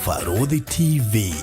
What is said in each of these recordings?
Barũthi TV,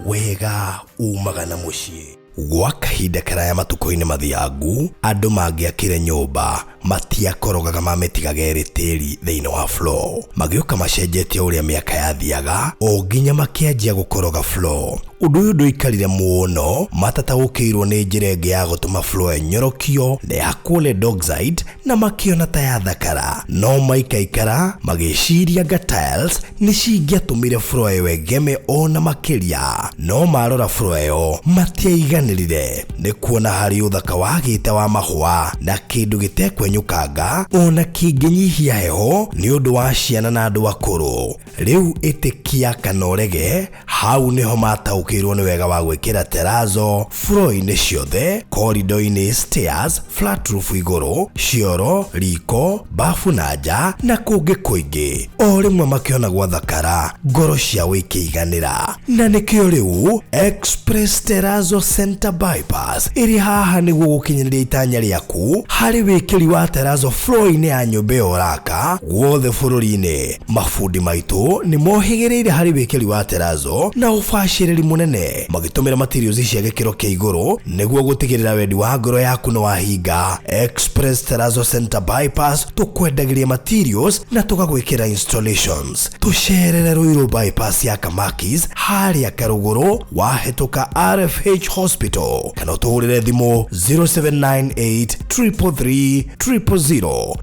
wega umaga na mũciĩ. Gwa kahinda karaya matukũ-inĩ mathiangu, andũ mangĩakire nyũmba matiakorogaga mamĩtigaga ĩrĩ tĩri thĩinĩ wa floor. Magĩũka macenjetie ũrĩa mĩaka yathiaga o nginya makĩanjia gũkoroga floor. Ũndũ ũyũ ndũikarire mũno matataũkĩirwo nĩ njĩra ĩngĩ ya gũtũma floor ĩnyorokio na ĩhakwo lead oxide na makĩona ta yathakara. No maikaikara magĩciria anga tiles nĩ cingĩatũmire floor ĩyo ĩgeme o na makĩria. No marora floor ĩyo matiaiganĩrire nĩ kuona harĩ ũthaka wagĩte wa mahũa na kĩndũ gĩtekwenyũkanga ona kĩngĩnyihia heho nĩ ũndũ wa ciana na andũ akũrũ. Rĩu ĩtĩkia kana ũrege, Hau nĩho mataũkĩirwo nĩ wega wa gwĩkĩra terazo floor-inĩ ciothe, corridor-inĩ, stairs, flat roof igũrũ, cioro, riko, bafu na nja na kũngĩ kũingĩ. O rĩmwe makĩona gwathakara, ngoro ciao ikĩiganĩra. Na nĩkĩo rĩu Express Terrazzo Center Bypass ĩrĩ haha nĩguo gũkinyanĩria itanya rĩaku harĩ wĩkĩri wa terrazzo floor-inĩ ya nyũmba ĩyo ũraka guothe bũrũri-inĩ. Mabundi maitũ nĩ mohĩgĩrĩire harĩ wĩkĩri wa terazo na ũbacĩrĩri mũnene magĩtũmĩra materials cia gĩkĩro kĩa igũrũ nĩguo gũtigĩrĩra wendi wa ngoro yaku nĩ wahinga. Express Terrazzo Center Bypass tũkwendagĩria materials na tũgagwĩkĩra installations. Tũcerere Ruiru Bypass ya Kamakis harĩa Karũgũrũ wahĩtũka RFH Hospital kana ũtũhũrĩre thimũ 0798 333 000.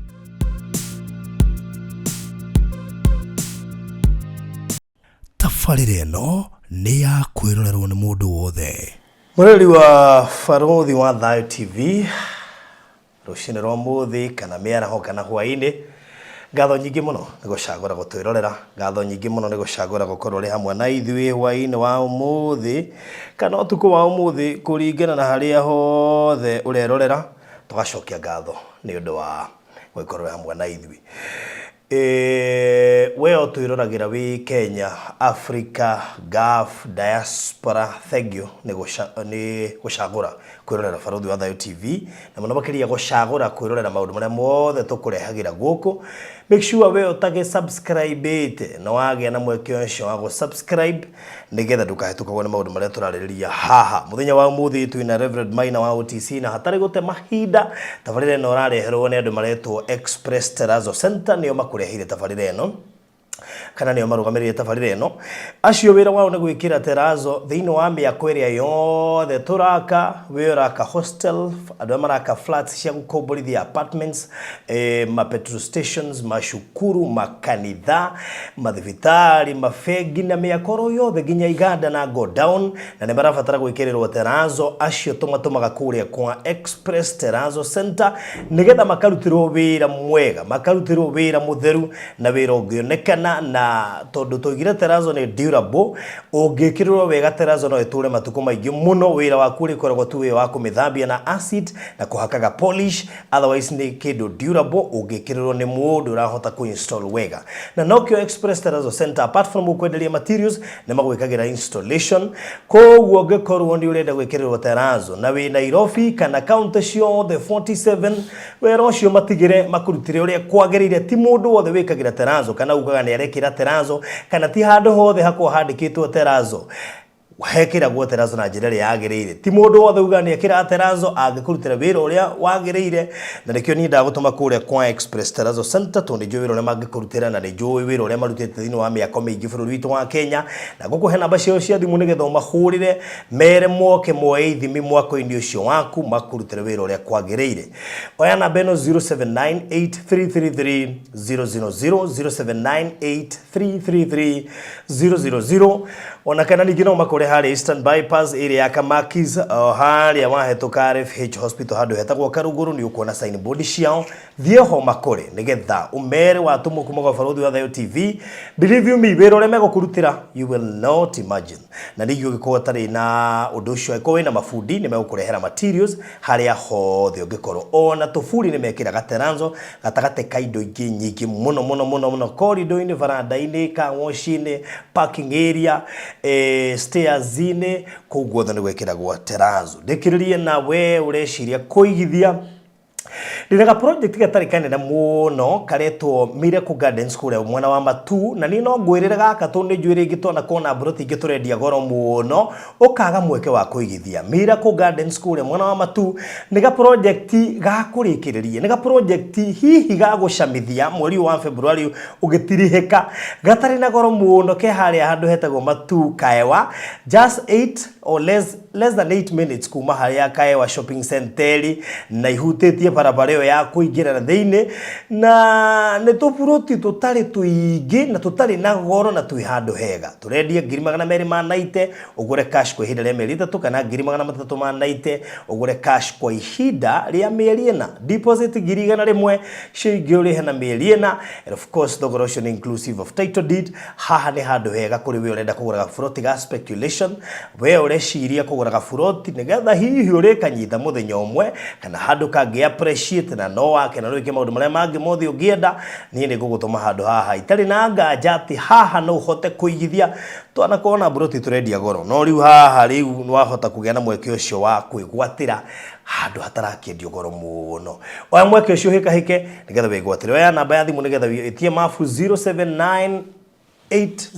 Tabarĩra ĩno nĩ ya kwĩrorerwo nĩ mũndũ wothe. Mũrori wa Barũthi wa Thayũ TV, rũcinĩ rwa mũthĩ kana mĩaraho kana hwaĩ-inĩ, ngatho nyingĩ mũno nĩ gũcagũra gũtwĩrorera, ngatho nyingĩ mũno nĩ gũcagũra gũkorwo ũrĩ hamwe na ithuĩ hwaĩ-inĩ wa ũmũthĩ kana ũtukũ wa ũmũthĩ kũringana na harĩa hothe ũrerorera, tũgacokia ngatho nĩ ũndũ wa gũgĩkorwo hamwe na ithuĩ. E, we ũtwĩroragĩra wĩ Kenya, Africa, Gulf, diaspora, thank you nĩ gũcagũra kwĩrorera Barũthi wa Thayũ TV na mũno makĩria gũcagũra kwĩrorera maũndũ marĩa mothe tũkũrehagĩra gũkũ. Make sure we ũtagĩ subscribe nĩ wagĩa na mweke ũcio wa gũ subscribe nĩgetha ndũkahĩtũkagwo nĩ maũndũ marĩa tũrarĩrĩria haha. Mũthenya wa ũmũthĩ twĩna Reverend Maina wa OTC na hatarĩ gũte mahinda tabarĩra ĩno ũrareherwo nĩ andũ maretwo Express Terrazzo Center, nĩo makũreheire tabarĩra ĩno kana nĩo marũgamĩrĩire tabarĩra ĩno. Acio wĩra wao nĩ gwĩkĩra terrazzo thĩinĩ wa mĩako ĩrĩa yothe tũraka, wĩ ũraka hostel, andũ arĩa maraka flats cia gũkomborithia apartments, ma petrol stations, macukuru, makanitha, mathibitarĩ, mabengi na mĩako oro yothe nginya iganda na godown, na nĩ marabatara gwĩkĩrĩrwo terrazzo. Acio tũmatũmaga kũrĩa kwa Express Terrazzo Center nĩgetha makarutĩrwo wĩra mwega, makarutĩrwo wĩra mũtheru na wĩra ũngĩonekana, na tondũ twaugire terrazzo nĩ durable, ũngĩkĩrĩrwo wega terrazzo no ĩtũre matukũ maingĩ mũno. Wĩra waku ũrĩkoragwo tu wĩ wa kũmĩthambia na acid na kũhakaga polish, otherwise nĩ kĩndũ durable ũngĩkĩrĩrwo nĩ mũndũ ũrahota kũ install wega. Na nokĩo Express Terrazzo Center, apart from gũkwenderia materials, nĩ magwĩkagĩra installation. Koguo ũngĩkorwo nĩ ũrenda gwĩkĩrĩrwo terrazzo na wĩ Nairobi kana county ciothe 47, wĩra ũcio matigĩre makũrutĩre ũrĩa kwagĩrĩire. Ti mũndũ wothe wĩkagĩra terrazzo kana ugaga nĩ arekĩra terrazzo, kana ti handũ hothe hakoragwo handĩkĩtwo terrazzo hekĩragwo terrazzo na njĩra ĩrĩa yagĩrĩire. Ti mũndũ wothe ugaga nĩ ekĩraga terrazzo angĩkũrutĩra wĩra ũrĩa wagĩrĩire, na nĩkĩo niĩ ndagũtũma kũrĩa kwa Express Terrazzo Center, tondũ nĩ njũĩ wĩra ũrĩa mangĩkũrutĩra na nĩ njũĩ wĩra ũrĩa marutĩte thĩinĩ wa mĩako mĩingĩ bũrũri witũ wa Kenya. Na ngũkũhe namba ciao cia thimũ nĩgetha ũmahũrĩre mere moke moe ithimi mwako-inĩ ũcio waku makũrutĩre wĩra ũrĩa kwagĩrĩire. Oya namba ĩno 0798333000, 0798333000, ona kana ningĩ no makore harĩa Eastern Bypass area ya Kamakis, o harĩa wahĩtũka RFH Hospital handũ hetagwo Karugũrũ, nĩ ũkuona signboard ciao. Thiĩ ho makore nĩgetha ũmere watũmwo kuma gwa Barũthi wa Thayũ TV. Believe you me, wĩra ũrĩa megũkũrutĩra you will not imagine. Na ningĩ ũngĩkorwo ũtarĩ na ũndũ ũcio, angĩkorwo wĩna mabundi nĩ megũkũrehera materials harĩa hothe ũngĩkorwo. Ona tũburi nĩ mekĩraga terrazzo gatagatĩ ka indo ingĩ nyingĩ mũno mũno mũno mũno, corridor-inĩ, baranda-inĩ, car wash-inĩ, parking area, stairs-inĩ, kũu guothe nĩ gwĩkĩragwo terrazzo. Ndĩkĩrĩrie na we ũreciria kũigithia Ndĩna ga project gatarĩ kanene mũno karetwo Miracle Gardens kũrĩa mwena wa Matu, na niĩ no ngwĩrĩre gaka tondũ nĩ njũĩ rĩngĩ twanakona mburoti ingĩ tũrendia goro mũno ũkaga mweke wa kũigithia. Miracle Gardens kũrĩa mwena wa Matu nĩ ga project ga kũrĩkĩrĩria, nĩ ga project hihi ga gũcamithia mweri ũyũ wa February ũgĩtirihĩka, gatarĩ na goro mũno, ke harĩa handũ hetagwo Matu Kaewa, just 8 or less than 8 minutes kuma harĩa Kaewa Shopping Center na ihutĩtie barabara ĩyo ya kũingĩra na thĩinĩ, na nĩ tũburoti tũtarĩ tũingĩ na tũtarĩ na goro na twĩ handũ hega. Tũrendia 290,000 ũgũre cash kwa ihinda rĩa mĩeri 3, kana 390,000 ũgũre cash kwa ihinda rĩa mĩeri 4. Deposit 100,000, cio ingĩ ũrĩhe na mĩeri 4, and of course thogora ũcio nĩ inclusive of title deed. Haha nĩ handũ hega kũrĩ we ũrenda kũgũra gaburoti ga speculation, we ũreciria kũgũra gaburoti nĩgetha hihi ũrĩkanyita mũthenya ũmwe kana handũ kangĩ appreciate na no wake na wĩke maũndũ marĩa mangĩ mothe ũngĩenda. Niĩ nĩ ngũgũtũma handũ haha itarĩ na nganja atĩ haha no ũhote kũigithia. Twanakorwo na mburoti tũrendia goro, no rĩu haha rĩu wahota kũgĩa na mweke ũcio wa kwĩgwatĩra handũ hatarakĩendio goro mũno. Oya mweke ũcio hĩkahĩke nĩgetha wĩgwatĩre. Oya namba ya thimũ nĩgetha wĩtie mabu 079 8008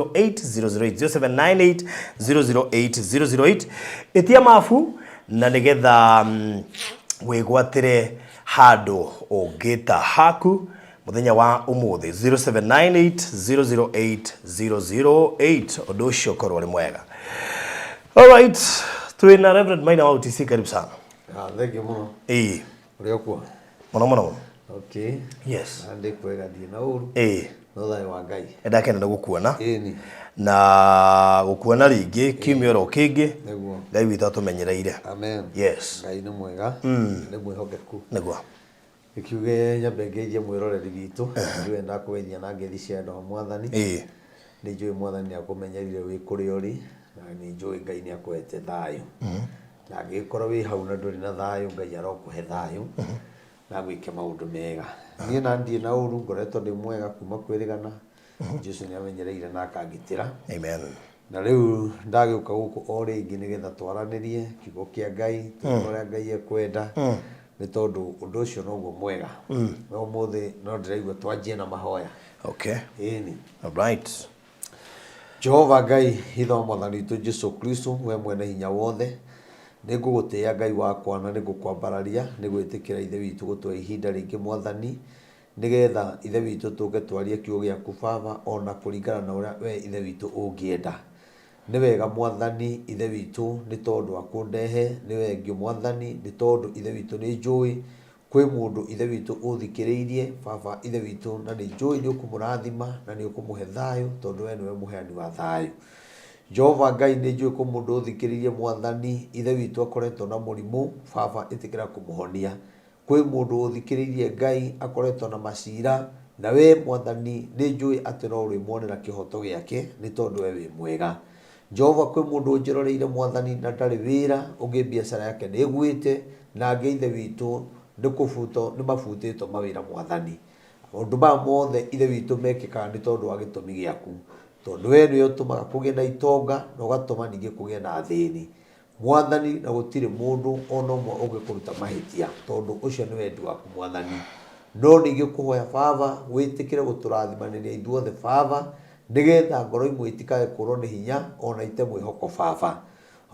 008 0798 008 008. Ĩtia mabu na nĩgetha wĩgwatĩre handũ ũngĩta haku mũthenya wa ũmũthĩ 0798 008 008. Ũndũ ũcio ũkorwo ũrĩ mwega. Alright, twĩna Reverend Maina wa UTC, karibu sana. Ah, thank you mũno. Ĩĩ. Ũrĩa ũkuo? Mũno mũno mũno. Okay. Yes. Na ndĩ kwega, ndirĩ na ũru. No thayũ wa Ngai. Nĩndakena nĩ gũkuona. Ĩni. Na gũkuona rĩngĩ kiumia oro kĩngĩ. Nĩguo. Ngai witũ atũmenyereire. Amen. Yes. Ngai nĩ mwega. Nĩ mwĩhokeku. Nĩguo. Gĩkiuge nyambe ngeithie mwĩroreri witũ. Njũĩ ndakũgeithia na ngeithi cia wendo wa Mwathani. Nĩ njũĩ Mwathani nĩ akũmenyereire wĩ kũrĩa ũrĩ, na nĩ njũĩ Ngai nĩ akũhete thayũ. Na angĩgĩkorwo wĩ hau na ndũrĩ na thayũ, Ngai arokũhe thayũ na agwĩke maũndũ mega. Niĩ na ndirĩ na ũru, ngoretwo ndĩ mwega kuma kwĩrĩgana. Jesu nĩ amenyereire na akangitĩra. Amen. Na rĩu ndagĩũka gũkũ o rĩngĩ nĩgetha twaranĩrie kiugo kĩa Ngai, tuone ũrĩa Ngai ekwenda, nĩ tondũ ũndũ ũcio noguo mwega. Na ũmũthĩ no ndĩraigua twanjie na mahoya. Okay. Ĩni. All right. Jehova Ngai, Ithe wa Mwathani witũ Jesu Kristo, we mwene hinya wothe, nĩ ngũgũtĩĩa Ngai wakwa na nĩ ngũkwambararia nĩ gwĩtĩkĩra Ithe witũ gũtũhe ihinda rĩngĩ Mwathani, nĩgetha Ithe witũ tũke twarie kiugo gĩaku Baba, ona kũringana na ũrĩa we Ithe witũ ũngĩenda. Nĩ wega Mwathani Ithe witũ nĩ tondũ wa kũndehe, nĩ wengio Mwathani nĩ tondũ Ithe witũ nĩ njũĩ kwĩ mũndũ Ithe witũ ũthikĩrĩirie Baba Ithe witũ, na nĩ njũĩ nĩ ũkũmũrathima na nĩ ũkũmũhe thayũ tondũ we nĩwe mũheani wa thayũ. Jehova Ngai, nĩ njũĩ kwĩ mũndũ ũthikĩrĩirie Mwathani Ithe witũ akoretwo na mũrimũ, Baba ĩtĩkĩra kũmũhonia. Kwĩ mũndũ ũthikĩrĩirie Ngai akoretwo na macira, na we Mwathani nĩ njũĩ atĩ no ũrĩmuonera kĩhoto gĩake nĩ tondũ we wĩ mwega. Jehova, kwĩ mũndũ ũnjĩroreire Mwathani na ndarĩ wĩra, ũngĩ biacara yake nĩ ĩgwĩte, na angĩ Ithe witũ nĩ kũbutwo nĩ mabutĩtwo mawĩra Mwathani. Maũndũ maya mothe Ithe witũ mekĩkaga nĩ tondũ wa gĩtũmi gĩaku, tondũ we nĩwe ũtũmaga kũgĩe na itonga na ũgatũma ningĩ kũgĩe na athĩni Mwathani, na gũtirĩ mũndũ ona ũmwe ũngĩkũruta mahĩtia, tondũ ũcio nĩ wendi waku Mwathani. No ningĩ kũhoya Baba wĩtĩkĩre gũtũrathimanĩria ithuothe Baba, nĩgetha ngoro imwe itikae kũrwo nĩ hinya ona ite mwĩhoko Baba.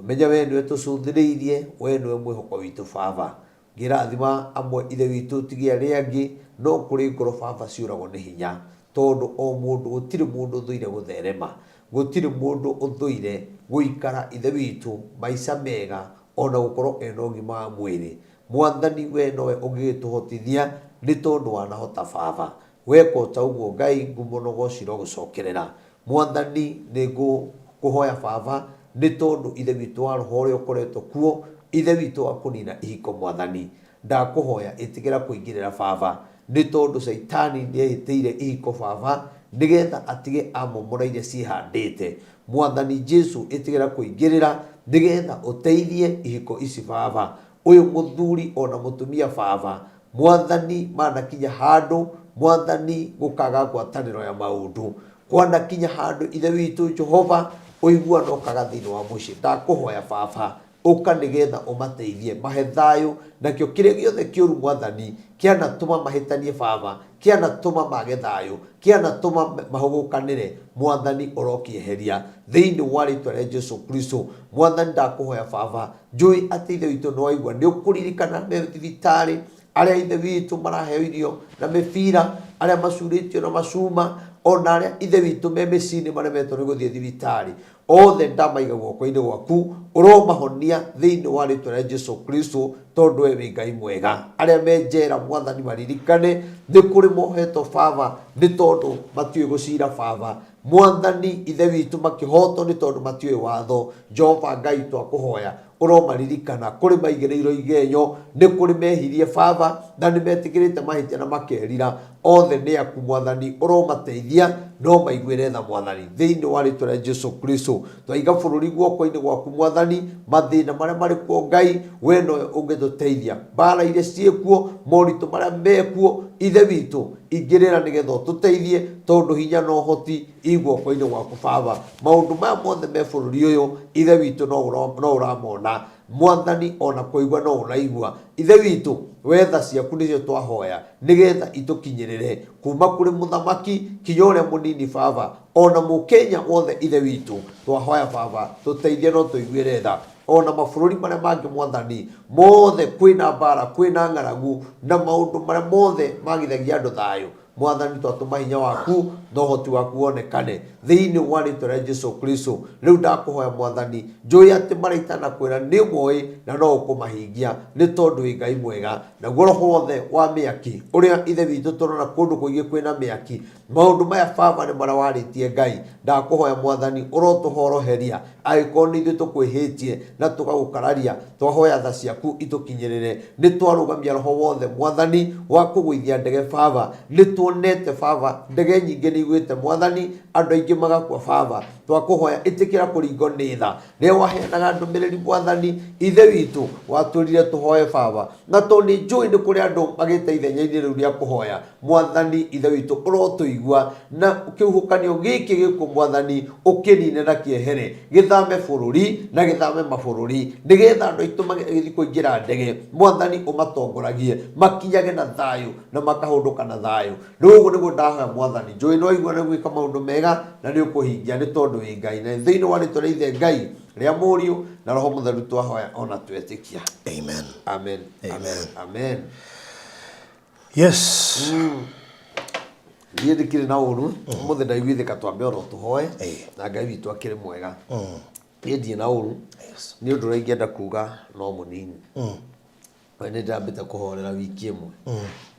Ũmenye we nĩwe tũcũthĩrĩirie, we nĩwe mwĩhoko witũ Baba. Ngĩrathima amwe Ithe witũ tigia arĩa angĩ, no kũrĩ ngoro Baba ciũragwo nĩ hinya, tondũ o mũndũ, gũtirĩ mũndũ ũthũire gũtherema, gũtirĩ mũndũ ũthũire gũikara Ithe witũ maica mega ona gũkorwo ena ũgima wa mwĩrĩ. Mwathani we nowe ũngĩgĩtũhotithia nĩ tondũ wanahota Baba. Weka o ta ũguo Ngai, ngumo na ũgooci irogũcokerera. Mwathani, nĩ ngũkũhoya Baba, nĩ tondũ Ithe witũ wa roho ũrĩa ũkoretwo kuo, Ithe witũ wa kũnina ihiko Mwathani, ndakũhoya ĩtĩkĩra kũingĩrĩra Baba, nĩ tondũ Caitani nĩ ehĩtĩire ihiko Baba, nĩgetha atige amomora iria ciĩhandĩte. Mwathani Jesu, ĩtĩkĩra kũingĩrĩra, nĩgetha ũteithie ihiko ici Baba. Ũyũ mũthuri ona mũtumia Baba, Mwathani manakinya handũ, Mwathani gũkaga ngwatanĩro ya maũndũ. Kwanakinya handũ Ithe witũ Jehova, ũiguano ũkaga thĩinĩ wa mũciĩ. Ndakũhoya Baba, Ũka nĩgetha ũmateithie, mahe thayũ, nakĩo kĩrĩa gĩothe kĩũru Mwathani kĩanatũma mahĩtanie Baba, kĩanatũma mage thayũ, kĩanatũma mahũgũkanĩre, Mwathani ũrokĩeheria thĩinĩ wa rĩtwa rĩa Jesu Kristo. Mwathani ndakũhoya Baba, njũĩ atĩ Ithe witũ nĩwaigua, nĩũkũririkana me thibitarĩ, arĩa Ithe witũ maraheo irio na mĩbira, arĩa macurĩtio na macuma, ona arĩa Ithe witũ me mĩciĩ-inĩ maremetwo nĩ gũthiĩ thibitarĩ. Othe ndamaiga guoko-inĩ gwaku, ũromahonia thĩinĩ wa rĩtwa rĩa Jesu Kristo, tondũ we wĩ Ngai mwega. Arĩa me njera Mwathani maririkane, nĩ kũrĩ mohetwo Baba, nĩ tondũ matiũĩ gũcira Baba. Mwathani Ithe witũ makĩhotwo nĩ tondũ matiũĩ watho. Jehova Ngai twakũhoya ũromaririkana, kũrĩ maigĩrĩirwo igenyo, nĩ kũrĩ mehirie Baba, na nĩ metĩkĩrĩte mahĩtia na makerira. Othe nĩ aku Mwathani, ũromateithia no maiguĩre tha Mwathani, thĩinĩ wa rĩtwa rĩa Jesu Kristo. Twaiga bũrũri guoko-inĩ gwaku Mwathani, mathĩna marĩa marĩ kuo Ngai, we nowe ũngĩtũteithia. Mbara iria ciĩkuo, moritũ marĩa mekuo, Ithe witũ, ingĩrĩra nĩgetha ũtũteithie, tondũ hinya na ũhoti i guoko-inĩ gwaku Baba. Maũndũ maya mothe me bũrũri ũyũ, Ithe witũ no ũramona. Mwathani ona kũigua no ũraigua. Ithe witũ, we tha ciaku nĩcio twahoya, nĩgetha itũkinyĩrĩre, kuma kũrĩ mũthamaki kinya ũrĩa mũnini Baba, ona mũkenya wothe Ithe witũ, twahoya Baba, tũteithie no tũiguĩre tha. Ona mabũrũri marĩa mangĩ Mwathani, mothe kwĩna mbara, kwĩna ng'aragu, na maũndũ marĩa mothe magithagia andũ thayũ. Mwathani twatũma hinya waku na ũhoti waku wonekane thĩinĩ wa rĩtwa rĩa Jesu Kristo. Rĩu ndakũhoya Mwathani, njũĩ atĩ marĩa itanakwĩra nĩ ũmoĩ na no ũkũmahingia, nĩ tondũ wĩ Ngai mwega. Naguo roho wothe wa mĩaki ũrĩa Ithe witũ tũrona kũndũ kũingĩ kwĩna mĩaki, maũndũ maya Baba nĩ marĩa warĩtie Ngai. Ndakũhoya Mwathani ũrotũhoroheria angĩkorwo nĩ ithuĩ tũkwĩhĩtie na tũgagũkararia, twahoya tha ciaku itũkinyĩrĩre. Nĩ twarũgamia roho wothe Mwathani wa kũgũithia ndege Baba. Nĩ tuonete Baba ndege nyingĩ nĩ igwĩte Mwathani, andũ aingĩ magakua Baba. Twakũhoya ĩtĩkĩra kũringwo nĩ tha. Rĩrĩa waheanaga ndũmĩrĩri Mwathani Ithe witũ, watwĩrire tũhoe Baba, na tondũ nĩ njũĩ nĩ kũrĩ andũ magĩte ithenya-inĩ rĩu rĩa kũhoya, Mwathani Ithe witũ ũrotũigua, na kĩhuhũkanio gĩkĩ gĩkuũ Mwathani ũkĩnine na kĩehere, gĩthame bũrũri na gĩthame mabũrũri, nĩgetha andũ aitũ magĩthiĩ kũingĩra ndege, Mwathani ũmatongoragie makinyage na thayũ na makahũndũka na thayũ. Rĩu ũguo nĩguo ndahoya Mwathani, njũĩ nĩ waigua nĩ gwĩka maũndũ mega na nĩ ũkũhingia, nĩ tondũ wĩ Ngai. Na thĩinĩ wa rĩtwa rĩa Ithe Ngai, rĩa Mũriũ na Roho Mũtheru twahoya ona twetĩkia. Amen. Amen. Amen. Amen. Yes. Niĩ ndikĩrĩ na ũru, ũmũthĩ ndaiguithĩka twambe oro tũhoe na Ngai witũ akĩrĩ mwega. Niĩ ndirĩ na ũru, nĩ ũndũ ũrĩa ingĩenda kuga no mũnini. We nĩ ndambĩte kũhorera wiki ĩmwe,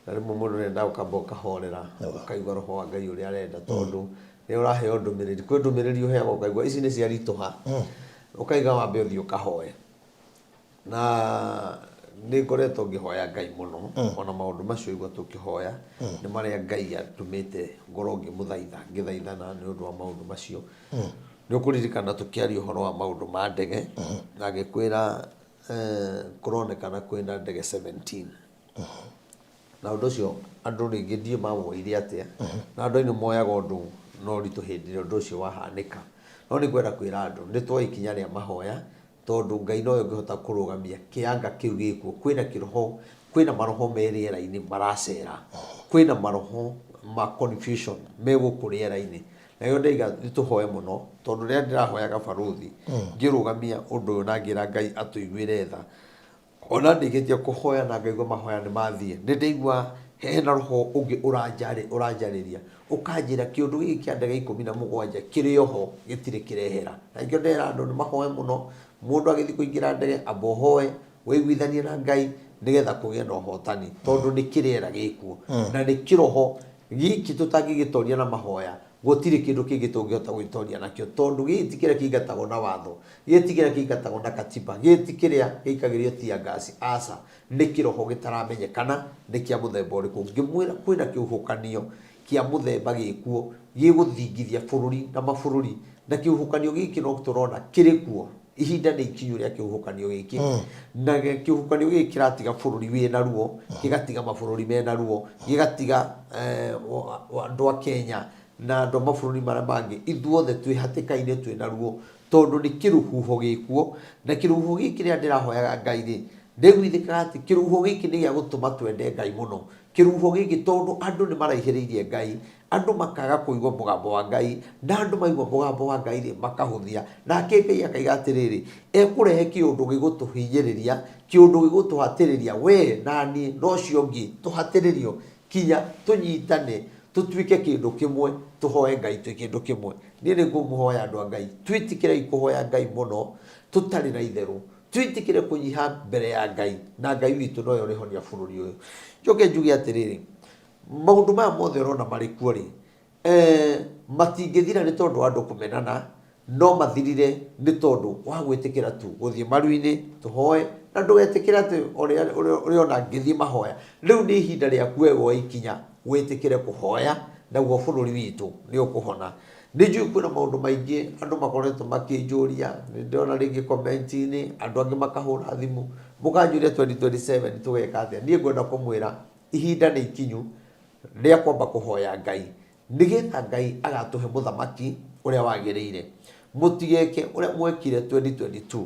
na rĩmwe mũndũ nĩ endaga ũkamba ũkahorera, ũkaigua roho wa Ngai ũrĩa arenda, tondũ nĩ ũraheo ndũmĩrĩri. Kwĩ ndũmĩrĩri ũheagwo ũkaigua ici nĩ ciaritũha, ũkaiga wambe ũthiĩ ũkahoe. Na nĩ ngoretwo ngĩhoya Ngai mũno, ona maũndũ macio ũigua tũkĩhoya, nĩ marĩa Ngai atũmĩte ngorwo ngĩmũthaitha, ngĩthaithana nĩ ũndũ wa maũndũ macio. Nĩ ũkũririkana tũkĩaria ũhoro wa maũndũ ma ndege, na ngĩkwĩra kũronekana kwĩna ndege 17. Na ũndũ ũcio andũ rĩngĩ ndiũĩ mawoire atĩa, na andũ nĩ moyaga ũndũ na ũritũ hĩndĩ ĩrĩa ũndũ ũcio wahanĩka. No nĩ ngwenda kwĩra andũ, nĩ tuoe ikinya rĩa mahoya, tondũ Ngai nowe ũngĩhota kũrũgamia kĩanga kĩu gĩkuo. Kwĩna kĩroho, kwĩna maroho me rĩera-inĩ maracera, kwĩna maroho ma confusion me gũkũ rĩera-inĩ. Na nĩkĩo ndaiga nĩ tũhoe mũno, tondũ rĩrĩa ndĩrahoyaga barũthi, ngĩrũgamia ũndũ ũyũ na ngĩra Ngai atũiguĩre tha, ona ndĩkĩtie kũhoya na ngaigua mahoya nĩ mathiĩ, nĩ ndaigua hena roho ũngĩ ũranjarĩria, ũkanjĩra kĩũndũ gĩkĩ kĩa ndege 17 kĩrĩ oho gĩtirĩ kĩrehera. Na nĩkĩo ndĩrera andũ nĩ mahoe mũno, mũndũ agĩthiĩ kũingĩra ndege amba ũhoe, wĩiguithanie na Ngai nĩgetha kũgĩe na ũhotani, tondũ nĩ kĩrĩera gĩkuo na nĩ kĩroho gĩkĩ tũtangĩgĩtoria na mahoya, gũtirĩ kĩndũ kĩngĩ tũngĩhota gwĩtoria nakĩo, tondũ gĩkĩ ti kĩrĩa kĩingatagwo na watho, gĩkĩ ti kĩrĩa kĩingatagwo na katiba, gĩkĩ ti kĩrĩa gĩikagĩrio tear gas, aca, nĩ kĩroho gĩtaramenyekana nĩ kĩa mũthemba ũrĩkũ. Ngĩmwĩra kwĩna kĩhuhũkanio kĩa mũthemba gĩkuo gĩgũthingithia bũrũri na mabũrũri, na kĩhuhũkanio gĩkĩ no tũrona kĩrĩ kuo, ihinda nĩ ikinyu rĩa kĩhuhũkanio gĩkĩ, na kĩhuhũkanio gĩkĩ kĩratiga bũrũri wĩna ruo, gĩgatiga mabũrũri mena ruo, gĩgatiga andũ a Kenya na andũ a mabũrũri marĩa mangĩ, ithuothe twĩ hatĩka-inĩ twĩna ruo. Tondũ nĩ kĩrũhuho gĩkuo, na kĩrũhuho gĩkĩ rĩrĩa ndĩrahoyaga Ngai rĩ, ndĩguithĩkaga atĩ kĩrũhuho gĩkĩ nĩ gĩa gũtũma twende Ngai mũno. Kĩrũhuho gĩkĩ tondũ andũ nĩ maraihĩrĩirie Ngai, andũ makaga kũigua mũgambo wa Ngai, na andũ maigua mũgambo wa Ngai rĩ, makahũthia. Nake Ngai akaiga atĩrĩrĩ, ekũrehe kĩũndũ gĩgũtũhinyĩrĩria, kĩũndũ gĩgũtũhatĩrĩria we na niĩ na ũcio ũngĩ, tũhatĩrĩrio kinya tũnyitane tũtuĩke kĩndũ kĩmwe, tũhoe Ngai twĩ kĩndũ kĩmwe. Niĩ nĩ ngũmũhoya andũ a Ngai, twĩtĩkĩrei kũhoya Ngai mũno tũtarĩ na itherũ, twĩtĩkĩre kũnyiha mbere ya Ngai, na Ngai witũ nowe ũrĩhonia bũrũri ũyũ. Njoke njuge atĩrĩrĩ, maũndũ maya mothe ũrona marĩ kuo rĩ, matingĩthira nĩ tondũ wa andũ kũmenana, no mathirire nĩ tondũ wa gwĩtĩkĩra tu gũthiĩ maru-inĩ tũhoe, na ndũgetĩkĩre atĩ ũrĩa ũrĩona ngĩthiĩ mahoya. Rĩu nĩ ihinda rĩaku we woe ikinya wĩtĩkĩre kũhoya, naguo bũrũri witũ nĩ ũkũhona. Nĩ njũĩ kwĩna maũndũ maingĩ andũ makoretwo makĩnjũria, nĩ ndĩrona rĩngĩ comment-inĩ, andũ angĩ makahũra thimũ, mũkanjũria 2027 tũgeka atĩa. Niĩ ngwenda kũmwĩra ihinda nĩ ikinyu rĩa kwamba kũhoya Ngai, nĩgetha Ngai agatũhe mũthamaki ũrĩa wagĩrĩire. Mũtigeke ũrĩa mwekire 2022,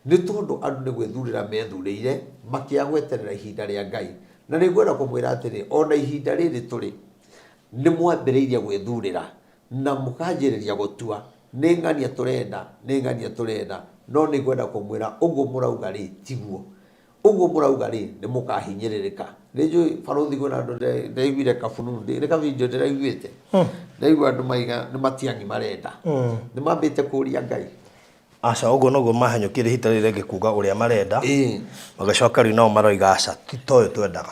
nĩ tondũ andũ nĩ gwĩthurĩra methurĩire, makĩaga gweterera ihinda rĩa Ngai. Na nĩ ngwenda kũmwĩra atĩrĩ, ona ihinda rĩrĩ tũrĩ, nĩ mwambĩrĩirie gwĩthurĩra, na mũkanjĩrĩria gũtua, nĩ ng'ania tũrenda, nĩ ng'ania tũrenda, no nĩ ngwenda kũmwĩra ũguo mũrauga rĩ, tiguo. Ũguo mũrauga rĩ, nĩ mũkahinyĩrĩrĩka. Nĩ njũĩ barũthi kwĩna andũ ndaiguire kabununu, nĩ ka video ndĩraiguĩte. Ndaigua andũ maiga nĩ Matiang'i marenda. Nĩ mambĩte kũria Ngai. Aca, ũguo noguo mahanyũkire ihinda rĩrĩ rĩngĩ kuga ũrĩa marenda. Magĩcoka rĩu nao maroiga aca, ti ta ũyũ twendaga.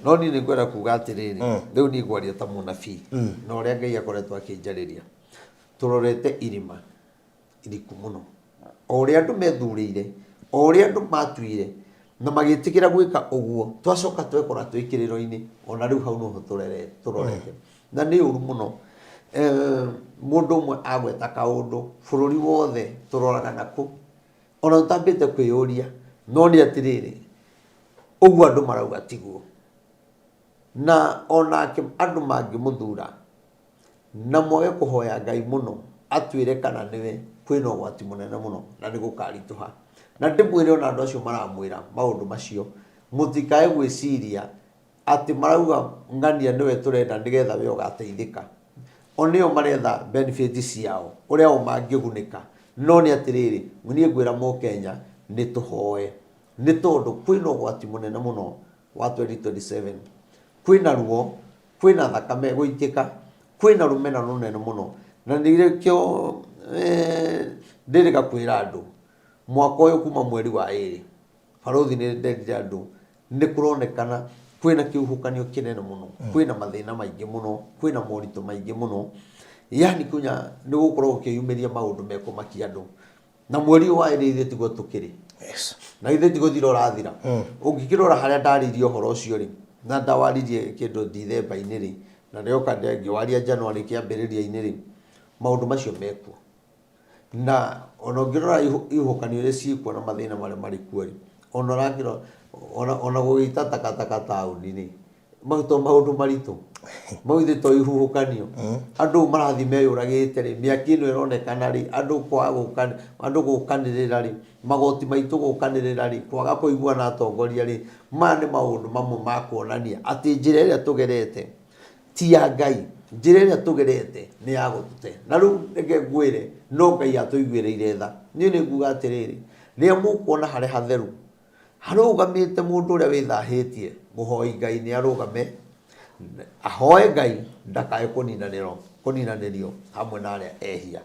No niĩ nĩ ngwenda kuga atĩrĩrĩ, rĩu niĩ ngwaria ta mũnabii, na ũrĩa Ngai akoretwo akĩnjarĩria. Tũrorete irima iriku mũno. O ũrĩa andũ methurĩire, o ũrĩa andũ matuire na magĩtĩkĩra gwĩka ũguo, twacoka twekora twĩ kĩrĩro-inĩ, ona rĩu hau noho tũrorete. Na nĩ ũru mũno. Mũndũ ũmwe agweta kaũndũ, bũrũri wothe tũroraga nakũ? Ona tũtambĩte kwĩyũria, no nĩ atĩrĩrĩ, ũguo andũ marauga tiguo. Na onake andũ mangĩmũthura, na mwage kũhoya Ngai mũno atwĩre kana nĩwe, kwĩna ũgwati mũnene mũno na nĩ gũkaritũha. Na ndĩmwĩre ona andũ acio maramwĩra maũndũ macio, mũtikae gwĩciria atĩ marauga ng'ania nĩwe tũrenda nĩgetha we ũgateithĩka. O nĩo maretha benefit ciao, ũrĩa o mangĩgunĩka. No nĩ atĩrĩrĩ, niĩ ngwĩra mũkenya nĩ tũhoe, nĩ tondũ kwĩna ũgwati mũnene mũno wa 2027. Kwĩna ruo, kwĩna thakame gũitĩka, kwĩna rũmena rũnene mũno. Na nĩkĩo ndĩrĩga kwĩra andũ, mwaka ũyũ kuma mweri wa ĩrĩ, barũthi nĩ nderire andũ, nĩ kũronekana kwĩna kĩhuhũkanio kĩnene mũno, kwĩna mathĩna maingĩ mũno, kwĩna moritũ maingĩ mũno, yani kunya nĩ gũkorwo gũkĩyumĩria maũndũ mekũmakia andũ. Na mweri ũyũ wa ĩrĩ ithuĩ tiguo tũkĩrĩ. Na ithuĩ ti gũthira ũrathira. Ũngĩkĩrora harĩa ndarĩirie ũhoro ũcio rĩ, na ndawaririe kĩndũ Dithemba-inĩ rĩ, na ndĩroka ngĩwaria January kĩambĩrĩria-inĩ rĩ, maũndũ macio mekuo. Na ona ũngĩrora ihuhũkanio iria ciĩkuo na mathĩna marĩa marĩ kuo rĩ, ona ũrakĩrora, ona gũgĩita takataka taũni rĩ, mau to maũndũ maritũ, mau ithe to ihuhũkanio. Andũ marathiĩ meyũragĩte rĩ, mĩaki ĩno ĩronekana rĩ, andũ kwaga gũka, andũ gũkanĩrĩra rĩ, magoti maitũ gũkanĩrĩra rĩ, kwaga kũiguana atongoria rĩ, maya nĩ maũndũ mamwe ma kuonania atĩ njĩra ĩrĩa tũgerete ti ya Ngai, njĩra ĩrĩa tũgerete nĩ ya gũtũte. Na rĩu reke ngwĩre, no Ngai atũiguĩrĩire tha. Niĩ nĩ nguga atĩrĩrĩ, rĩrĩa mũkuona harĩa hatheru harũgamĩte mũndũ ũrĩa wĩthahĩtie, mũhoi Ngai nĩ arũgame ahoe Ngai ndakae kũninanĩrio hamwe na arĩa ehia.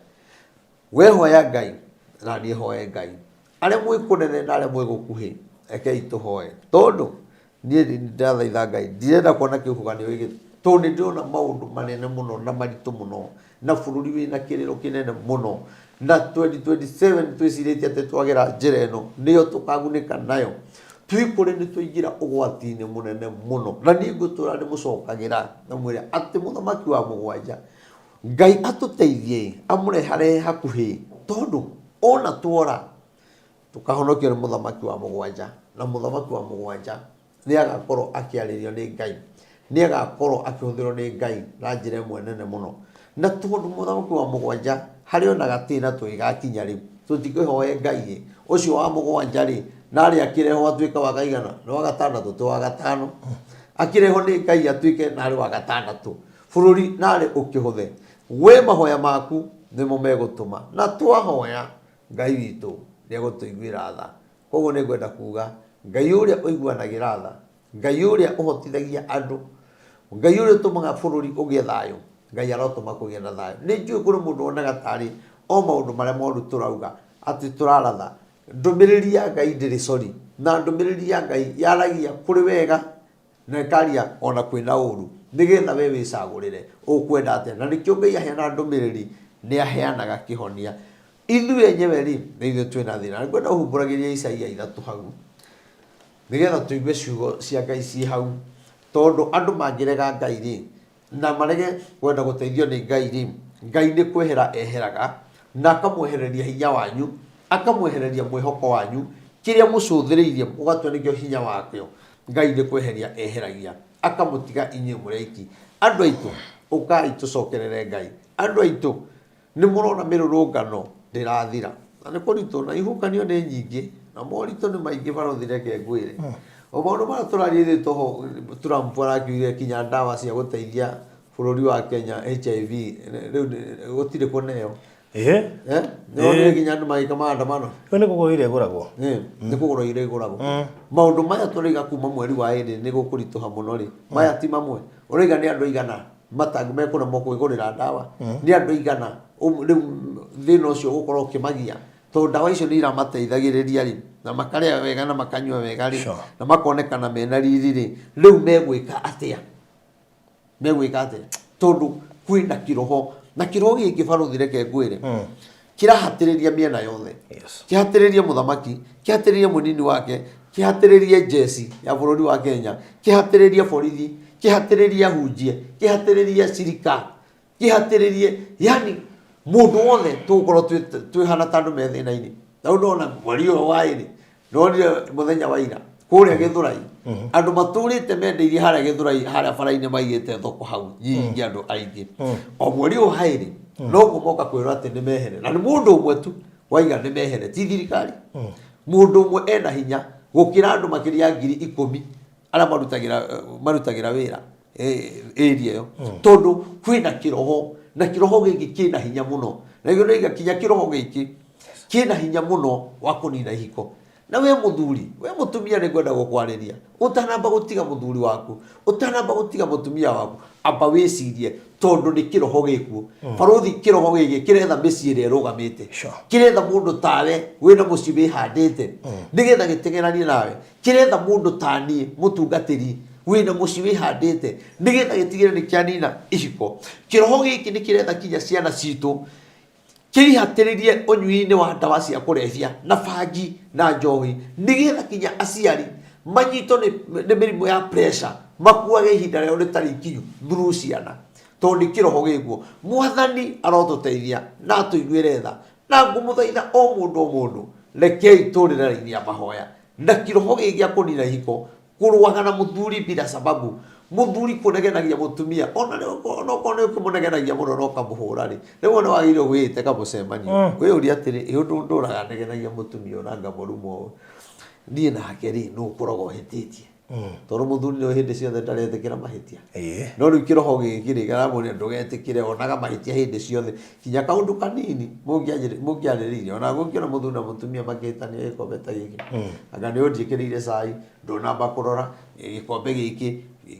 We hoya Ngai na niĩ hoe Ngai. Arĩa mwĩ kũnene na arĩa mwĩ gũkuhĩ, rekei tũhoe. Tondũ niĩ ndĩrathaitha Ngai, ndirenda kuona kĩhuhũkanio gĩkĩ, tondũ nĩ ndĩrona maũndũ manene mũno na maritũ mũno, na bũrũri wĩna kĩrĩro kĩnene mũno, na 2027 twĩcirĩtie atĩ twagera njĩra ĩno nĩyo tũkagunĩka nayo. Twĩkore nĩ twaingĩra ũgwati-inĩ mũnene mũno, na niĩ ngũtũra ndĩmũcokagĩra ndamwĩra atĩ mũthamaki wa mũgwanja Ngai atũteithie amũreharehe hakuhĩ, tondũ ona twora tũkahonokio nĩ mũthamaki wa mũgwanja, na mũthamaki wa mũgwanja nĩ agakorwo akĩarĩrio nĩ Ngai, nĩ agakorwo akĩhũthĩrwo nĩ Ngai na njĩra ĩmwe nene mũno. Na tondũ mũthamaki wa mũgwanja Harĩ o na gatĩna tũgĩgakinya rĩ, tũtikĩhoe Ngai ĩ, ũcio wa mũgwanja rĩ, narĩ akĩrehwo atuĩke wa kaigana? Nĩ wa gatandatũ, ti wa gatano. Akĩrehwo nĩ Ngai atuĩke narĩ wa gatandatũ. Bũrũri narĩ ũkĩhũthe. We mahoya maku nĩmo megũtũma. Na twahoya, Ngai witũ nĩegũtũiguĩra tha. Koguo nĩngwenda kuga, Ngai ũrĩa ũiguanagĩra tha, Ngai ũrĩa ũhotithagia andũ, Ngai ũrĩa ũtũmaga bũrũri ũgĩe thayũ, Ngai arotũma kũgĩe na thayũ. Nĩ njũĩ kũrĩ mũndũ wonaga tarĩ o maũndũ marĩa moru tũrauga atĩ tũraratha. Ndũmĩrĩri ya Ngai ndĩrĩ cori, na ndũmĩrĩri ya Ngai yaragia kũrĩ wega na ĩkaria ona kwĩna ũru, nĩgetha we wĩcagũrĩre ũkwenda atĩa. Na nĩkĩo Ngai aheana ndũmĩrĩri nĩ aheanaga kĩhonia. Ithuĩ enyewe rĩ, nĩ ithuĩ twĩna thĩna. Nĩngwenda ũhumbũragĩrie Isaia ithatũ hau. Nĩgetha tũigue ciugo cia Ngai ciĩ hau, tondũ andũ mangĩrega Ngai rĩ, na marege kwenda gũteithio nĩ Ngai rĩ, Ngai nĩ kwehera eheraga, na akamwehereria hinya wanyu, akamwehereria mwĩhoko wanyu, kĩrĩa mũcũthĩrĩirie mũgatua nĩkĩo hinya wakĩo, Ngai nĩ kweheria eheragia, akamũtiga inyuĩ mũrĩ aiki. Andũ aitũ, ũkai tũcokerere Ngai. Andũ aitũ, Nĩ mũrona mĩrũrũngano ndĩrathira na nĩ kũritũ na ihukanio nĩ nyingĩ na moritũ nĩ maingĩ barothi reke ngwĩre o maũndũ maya tũraria ithuĩ toho Trump arakiugire kinya ndawa cia gũteithia bũrũri wa Kenya HIV rĩu gũtirĩ kũneo. Ĩĩ. Eh? Nĩ wonire kinya andũ magĩka maandamano. Rĩu nĩ kũgũrwo irio igũragwo. Ĩĩ, nĩ kũgũrwo irio igũragwo. Maũndũ maya tũroiga kuma mweri wa ĩrĩ nĩ gũkũritũha mũno rĩ, maya ti mamwe. Ũroiga nĩ andũ aigana matangĩ mekũremwo kwĩgũrĩra ndawa nĩ andũ aigana rĩu thĩna ũcio ũgũkorwo ũkĩmagia tondũ ndawa icio nĩ iramateithagĩrĩria rĩ na makarĩa wega na makanyua wega rĩ na makonekana mena riri rĩ rĩu megwĩka atĩa megwĩka atĩa tondũ kwĩna kĩroho na kĩroho gĩkĩ barũthi reke ngwĩre kĩrahatĩrĩria mĩena yothe. Kĩhatĩrĩrie mũthamaki, kĩhatĩrĩrie mũnini wake, kĩhatĩrĩrie njeci ya bũrũri wa Kenya, kĩhatĩrĩrie borithi, kĩhatĩrĩrie ahunjia, kĩhatĩrĩrie cirika, kĩhatĩrĩrie yani mũndũ wothe tũgũkorwo twĩhana ta andũ me thĩna-inĩ. Na rĩu ndona mweri ũyũ wa ĩrĩ Ndonire mũthenya wa ira kũrĩa Gĩthũrai andũ matũrĩte mendeirie harĩa Gĩthũrai harĩa bara-inĩ maigĩte thoko hau nyingĩ andũ aingĩ o mweri ũyũ haĩrĩ noguo moka kwĩrwo atĩ nĩ mehere na nĩ mũndũ ũmwe tu waiga nĩ mehere ti thirikari mũndũ ũmwe ena hinya gũkĩra andũ makĩria ya 10,000 arĩa marutagĩra marutagĩra wĩra area ĩyo tondũ kwĩna kĩroho na kĩroho gĩkĩ kĩna hinya mũno na gĩo nĩiga kinya kĩroho gĩkĩ kĩna hinya mũno wa kũnina ihiko na we mũthuri we mũtumia nĩ ngwenda gũkwarĩria ũtanamba gũtiga mũthuri waku ũtanamba gũtiga mũtumia waku amba wĩcirie tondũ nĩ kĩroho gĩkuo barũthi kĩroho gĩkĩ kĩretha mĩciĩ ĩrĩa ĩrũgamĩte kĩretha mũndũ tawe wĩna mũciĩ wĩhandĩte nĩgetha gĩteng'eranie nawe Kĩretha mũndũ ta niĩ, mũtungatĩri wĩna mũciĩ wĩhandĩte, nĩgetha gĩtigĩre nĩ kĩanina ihiko. Kĩroho gĩkĩ nĩ kĩretha kinya ciana citũ kĩihatĩrĩrie ũnyui-inĩ wa ndawa cia kũrebia na bangi na njohi, nĩgetha kinya aciari manyitwo nĩ, nĩ mĩrimũ ya pressure makuage ihinda rĩao rĩtarĩ ikinyu through ciana, tondũ nĩ kĩroho gĩkuo. Mwathani arotũteithia na atũiguĩre tha, na ngũmũthaitha o mũndũ o mũndũ, rekei tũrĩre raini ya mahoya na kiroho gĩkĩ gĩa kũnina ihiko kũrũaga na mũthuri bila sababu mũthuri kũnegenagia mũtumia ona onokorwo nĩ ũkĩmũnegenagia mũno na ũkamũhũra rĩ rĩmwe nĩ wagĩrĩirwo gwĩĩte kamũcemanio wĩyũrie atĩrĩ ĩ ũndũ ndũraga negenagia mũtumia ũyũ na ngamũruma ũũ niĩ nake rĩ nũ ũkoragwo ũhĩtĩtie tondũ mũthuri nĩ hĩndĩ ciothe ndaretĩkĩra mahĩtia no rĩu kĩroho gĩkĩ rĩ kĩramwĩra ndũgetĩkĩre onaga mahĩtia hĩndĩ ciothe kinya kaũndũ kanini mũngĩarĩrĩirie ona gũngĩona mũthuri na mũtumia makĩhĩtania gĩkombe ta gĩkĩ anga nĩ ũnjĩkĩrĩire cai ndũnamba kũrora gĩkombe gĩkĩ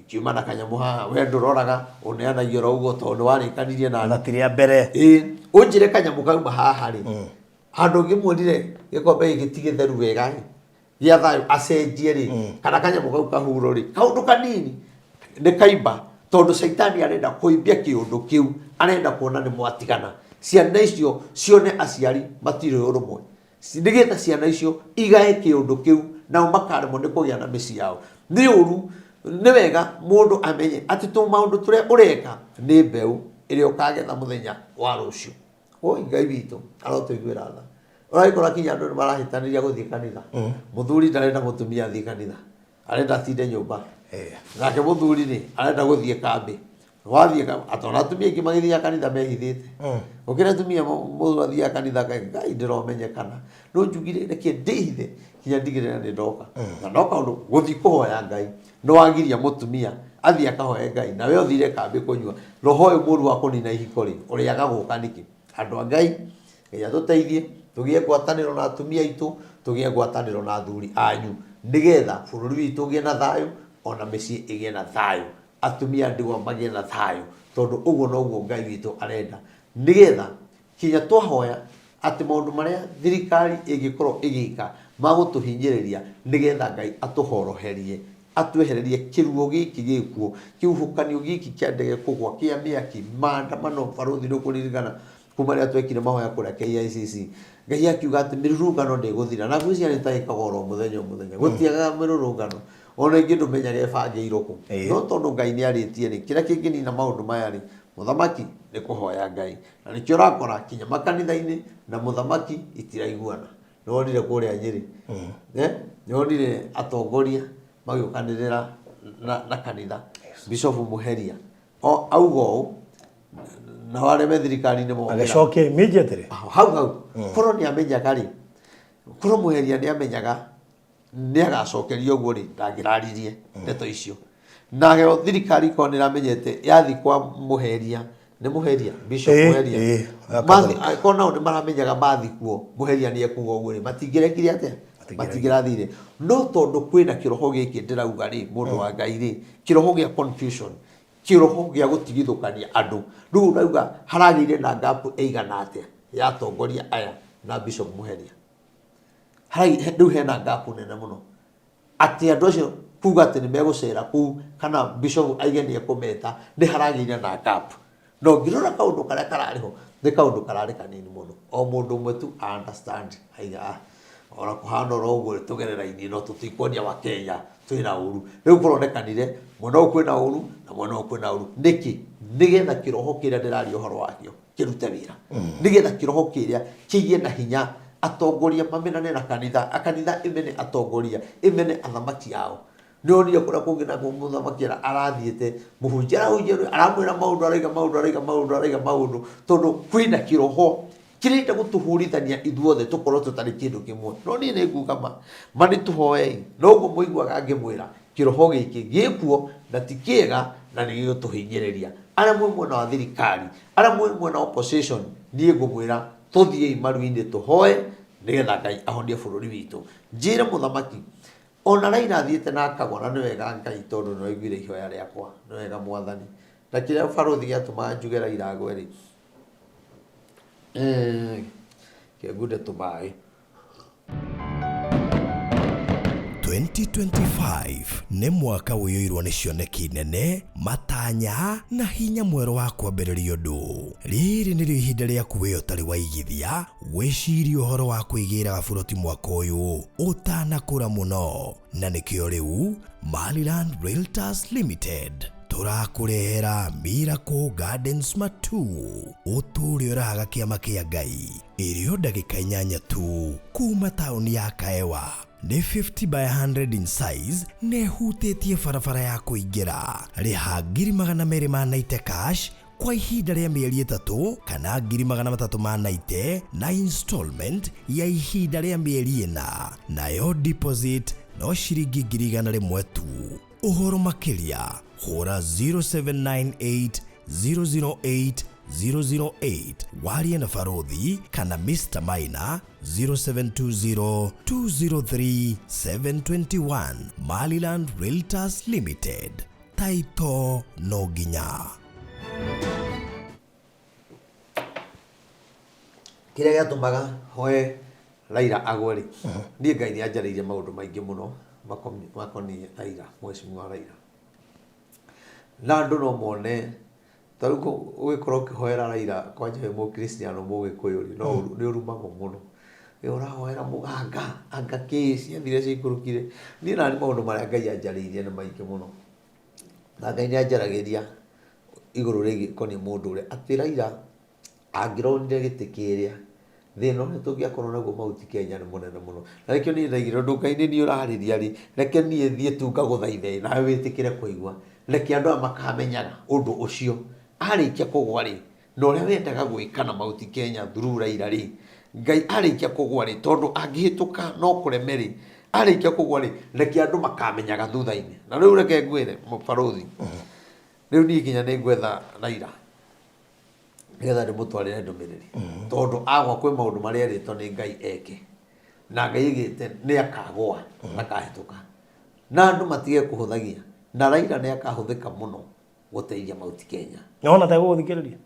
kiuma na kanyamũ haha we ndũroraga ũneanagia oro ũguo tondũ nĩ warĩkanirie na na ti rĩa mbere ĩĩ ũnjĩre kanyamũ kauma haha rĩ handũ ũngĩmuonire gĩkombe gĩkĩ ti gĩtheru wega rĩ gĩa thayũ acenjie rĩ kana kanyamũ kau kahuro rĩ kaũndũ kanini nĩ kaimba tondũ caitani arenda kũimbia kĩũndũ kĩu arenda kuona nĩ mwatigana ciana icio cione aciari matirĩ ũrũmwe nĩgetha ciana icio igae kĩũndũ kĩu nao makaremwo nĩ kũgĩa na mĩciĩ yao nĩ ũru nĩ wega mũndũ amenye atĩ tũ maũndũ tũrĩa ũreka nĩ mbeũ ĩrĩa ũkagetha mũthenya wa rũciũ Oi Ngai witũ arotũiguĩra tha. Ũragĩkora kinya andũ nĩ marahĩtanĩria gũthiĩ kanitha. Mũthuri ndarenda mũtumia athiĩ kanitha. Arenda atinde nyũmba. Nake mũthuri rĩ, arenda gũthiĩ kambĩ. Wathiĩ atona atumia aingĩ magĩthiaga kanitha mehithĩte. Gũkĩra atumia mũndũ athiaga kanitha akauga, Ngai ndĩromenyekana. No njugire reke ndĩhithe nginya ndigĩrĩre nĩ ndoka. Na no kaũndũ gũthiĩ kũhoya Ngai nĩ wagiria mũtumia athiĩ akahoe Ngai na we ũthire kambĩ kũnyua. Roho ũyũ mũru wa kũnina ihiko rĩ, ũrĩaga gũka nĩkĩ? Andũ a Ngai, Ngai atũteithie tũgĩe ngwatanĩro na atumia aitũ, tũgĩe ngwatanĩro na athuri anyu nĩgetha bũrũri witũ ũgĩe na thayũ ona mĩciĩ ĩgĩe na thayũ. Atumia a ndigwa magĩe na thayũ tondũ ũguo noguo Ngai witũ arenda nĩgetha kinya twahoya atĩ maũndũ marĩa thirikari ĩngĩkorwo ĩgĩka ma gũtũhinyĩrĩria nĩgetha Ngai atũhoroherie atwehererie kĩruo gĩkĩ gĩkuo kĩhuhũkanio gĩkĩ kĩa ndege kũgwa kĩa mĩaki maandamano barũthi nĩũkũririkana kuma rĩrĩa twekire mahoya kũrĩa KICC Ngai akiuga atĩ mĩrũrũngano ndĩgũthira na ngwĩciria nĩ ta ĩkagwo oro mũthenya o mũthenya gũtiagaga mĩrũrũngano ona ingĩ ndũmenyaga ĩbangĩirwo kũ no tondũ Ngai nĩ arĩtie rĩ kĩrĩa kĩngĩnina maũndũ maya rĩ mũthamaki nĩ kũhoya Ngai na nĩkĩo ũrakora kinya makanitha-inĩ na mũthamaki itiraiguana nĩ wonire kũrĩa Nyĩrĩ eh? nĩ wonire atongoria magĩũkanĩrĩra na, na kanitha Bishop Muheria o auga ũũ nao arĩa me thirikari-inĩ mokĩra Agĩcokia immediately. Hau hau korwo nĩ amenyaga rĩ korwo Muheria nĩ amenyaga nĩ agacokerio ũguo rĩ ndangĩraririe ndeto icio nayo thirikari korwo nĩ ĩramenyete yathi kwa Muheria nĩ Muheria Bishop Muheria korwo nao nĩ maramenyaga mathi kuo Muheria nĩ ekuga ũguo rĩ matingĩrekire atĩa matingĩrathire no tondũ kwĩna kĩroho gĩkĩ ndĩrauga rĩ mũndũ wa Ngai rĩ kĩroho gĩa confusion kĩroho gĩa gũtigithũkania andũ rĩu ũrauga haragĩire na gap ĩigana atĩa ya atongoria aya na Bishop Muheria rĩu hena gap nene mũno atĩ andũ acio kuga atĩ nĩ megũcera kũu kana bishop aige nĩ ekũmeta nĩ haragĩire na gap no ngĩrora kaũndũ karĩa kararĩ ho nĩ kaũndũ kararĩ kanini mũno o mũndũ ũmwe tu a understand aiga ah ona kũhana oro ũguo tũgerera-inĩ no tũtikuonia wa Kenya twĩna ũru rĩu kũronekanire mwena ũyũ kwĩna ũru na mwena ũyũ kwĩna ũru nĩkĩ nĩgetha kĩroho kĩrĩa ndĩraria ũhoro wakĩo kĩrute wĩra nĩgetha kĩroho kĩrĩa kĩgĩe na hinya atongoria mamenane na kanitha akanitha ĩmene atongoria ĩmene athamaki ao nĩonire kũrĩa kũngĩ nakuo mũthamaki arathiĩte mũhunjia arahunjia aramwĩra maũndũ araiga maũndũ araiga maũndũ araiga maũndũ tondũ kwĩna kĩroho kĩrenda gũtũhũrithania ithuothe tũkorwo tũtarĩ kĩndũ kĩmwe no niĩ nĩ nguga ma ma nĩ tũhoei noguo mũiguaga ngĩmwĩra kĩroho gĩkĩ gĩkuo na ti kĩega na nĩ gĩgũtũhinyĩrĩria arĩa mwĩ mwena wa thirikari arĩa mwĩ mwena wa opposition niĩ ngũmwĩra tũthiĩi maru-inĩ tũhoe nĩgetha Ngai ahonie bũrũri witũ njĩre mũthamaki ona Raila athiĩte na akagwa na nĩ wega Ngai tondũ nĩ waiguire ihoya rĩakwa nĩ wega mwathani na kĩrĩa barũthi gĩatũmaga njuge Raila agwe rĩ kĩngunde tũmaĩ 2025 nĩ mwaka ũiyũirwo nĩ cioneki nene, matanya na hinya mwerũ wa kwambĩrĩria ũndũ. Rĩrĩ nĩrĩo ihinda rĩaku we ũtarĩ waigithia wĩcirie ũhoro wa kwĩgĩra gaburoti mwaka ũyũ ũtanakũra mũno. Na nĩkĩo rĩu Maryland Realtors Limited tũrakũrehera Miracle Gardens Matu ũtũũre ũrahaga kĩama kĩa Ngai ĩrĩ o ndagĩka inyanya tu kuma taũni ya Kaewa nĩ 50 by 100 in size na ĩhutĩtie barabara ya kũingĩra rĩha 290,000 cash kwa ihinda rĩa mĩeri ĩtatũ kana 390,000 na installment ya ihinda rĩa mĩeri ĩna nayo deposit no ciringi 100,000 tu ũhoro makĩria hũra 0798 008 008 warie na barũthi kana Mr. Maina 0720 203 721 Maryland Realtors Limited Taito no nginya. Kĩrĩa gĩatũmaga hoe Raila agwe rĩ, niĩ Ngai nĩ anjarĩirie maũndũ maingĩ mũno makoniĩ Raila, mheshimiwa Raila. Na andũ no mone ta rĩu ũgĩkorwo ũkĩhoera Raila kwanja wĩ mũkristiano mũgĩkũyũ rĩ, no nĩ ũrumagwo mũno. Ĩ ũrahoera mũganga, anga kĩ ciathire ciikũrũkire. Niĩ nani maũndũ marĩa Ngai anjarĩirie nĩ maingĩ mũno. Na Ngai nĩ anjaragĩria igũrũ rĩgiĩ koniĩ mũndũ ũrĩa atĩ Raila angĩronire gĩtĩ kĩrĩa thĩna ũrĩa tũngĩakorwo naguo Mount Kenya nĩ mũnene mũno. Na nĩkĩo niĩ ndaigire ũndũ Ngai nĩ niĩ ũrarĩria rĩ, reke niĩ thiĩ tu ngagũthaithe nawe wĩtĩkĩre kũigua. Reke andũ aya makamenyaga ũndũ ũcio. Arĩkia kũgwa rĩ, na ũrĩa wendaga gwĩka na Mount Kenya through Raila rĩ, Ngai arĩkia kũgwa rĩ, tondũ angĩhĩtũka no kũreme rĩ, arĩkia kũgwa rĩ, reke andũ makamenyaga thutha-inĩ. Na rĩu reke ngwĩre barũthi, rĩu niĩ nginya nĩ ngwetha Raila nĩgetha ndĩmũtwarĩre ndũmĩrĩri, tondũ agwa kwĩ maũndũ marĩa erĩtwo nĩ Ngai eke, na Ngai aigĩte nĩ akagwa ndakahĩtũka. Na andũ matige kũhũthagia, na Raila nĩ akahũthĩka mũno gũteithia Mount Kenya. Nĩwona ta egũgũthikĩrĩria?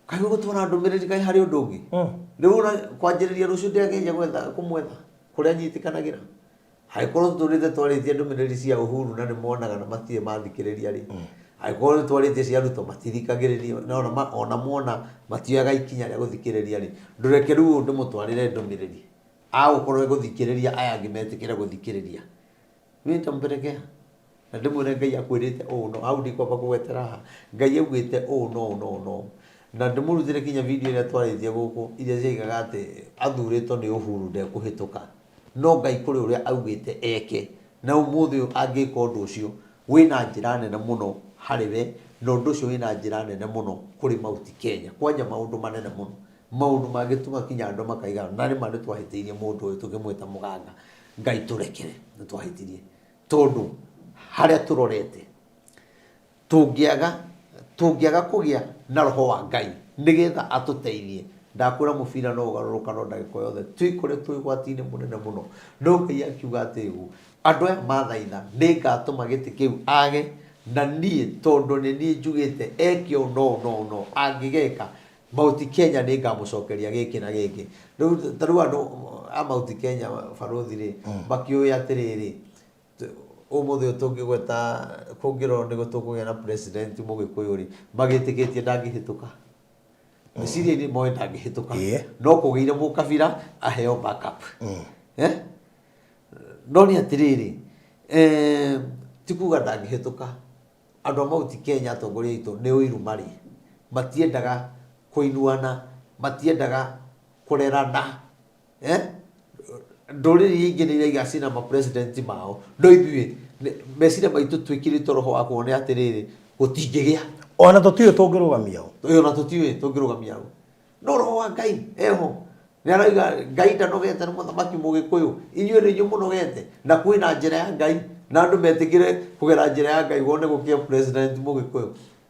Kaĩ ũgũtwara ndũmĩrĩri kaĩ harĩ ũndũ ũngĩ? Rĩu ona kwanjĩrĩria rũciũ ndĩrageria gwetha kũmwetha kũrĩa anyitĩkanagĩra. Angĩkorwo tũtũrĩte twarĩtie ndũmĩrĩri cia Uhuru na nĩ monaga na matirĩ mathikĩrĩria rĩ, angĩkorwo nĩ twarĩtie cia Ruto matithikagĩrĩria na ona ona mona matioyaga ikinya rĩa gũthikĩrĩria rĩ, ndũreke rĩu ndĩmũtwarĩre ndũmĩrĩri. Agũkorwo egũthikĩrĩria aya angĩ metĩkĩre gũthikĩrĩria. Niĩ nitampelekea na ndĩmwĩre Ngai akwĩrĩte ũũ no hau ndikwamba kũgwetera haha. Ngai augĩte ũũ no ũũ no ũũ no ũũ. Na ndĩmũrutĩre kinya video ĩrĩa twarĩtie gũkũ iria ciaigaga atĩ athurĩtwo nĩ Uhuru ndekũhĩtũka. No Ngai kũrĩ ũrĩa augĩte eke na ũmũthĩ ũyũ angĩka ũndũ ũcio wĩna njĩra nene mũno harĩ we na ũndũ ũcio wĩna njĩra nene mũno kũrĩ Mount Kenya. Kwanja maũndũ manene mũno. Maũndũ mangĩtũma kinya andũ makaiga na nĩma nĩtwahĩtĩirie mũndũ ũyũ tũkĩmwĩta mũganga. Ngai tũrekere nĩ twahĩtirie tondũ harĩa tũrorete tũngĩaga tũngĩaga kũgĩa na roho wa Ngai nĩgetha atũteithie ndakwĩra mũbira no ũgarũrũka no ndagĩka o yothe twĩkore twĩ ũgwati-inĩ mũnene mũno no Ngai akiuga atĩ ũũ andũ aya mathaitha nĩngatũma gĩtĩ kĩu age na niĩ tondũ nĩ niĩ njugĩte eke ũũ no ũũ no ũũ no ũũ angĩgeka Mount Kenya nĩ ngamũcokeria gĩkĩ na gĩkĩ. Rĩu ta rĩu andũ a Mount Kenya barũthi rĩ, makĩũĩ atĩrĩrĩ, ũmũthĩ ũyũ tũngĩgweta kũngĩrorwo nĩguo tũkũgĩa na president mũgĩkũyũ rĩ, magĩtĩkĩtie ndangĩhĩtũka. Meciria-inĩ moĩ ndangĩhĩtũka. No kũgĩire mũkabira aheo backup. Eh? No nĩ atĩrĩrĩ, eh, ti kuga ndangĩhĩtũka. Andũ a Mount Kenya atongoria aitũ nĩ ũiru marĩ. Matiendaga kũinuana, matiendaga kũrerana. Eh? Ndũrĩrĩ iria ingĩ nĩ iraiga cina ma president mao, no ithuĩ meciria maitũ twĩkĩrĩtwo roho wa kuona atĩrĩrĩ, gũtingĩgĩa. Ona tũtiũĩ tũngĩrũgamia ũ. Ĩ ona tũtiũĩ tũngĩrũgamia ũ. No roho wa Ngai eho. Nĩ arauga Ngai ndanogete nĩ mũthamaki mũgĩkũyũ. Inyuĩ nĩ inyuĩ mũnogete. Na kwĩna njĩra ya Ngai. Na andũ metĩkĩre kũgera njĩra ya Ngai wone gũkĩa president mũgĩkũyũ.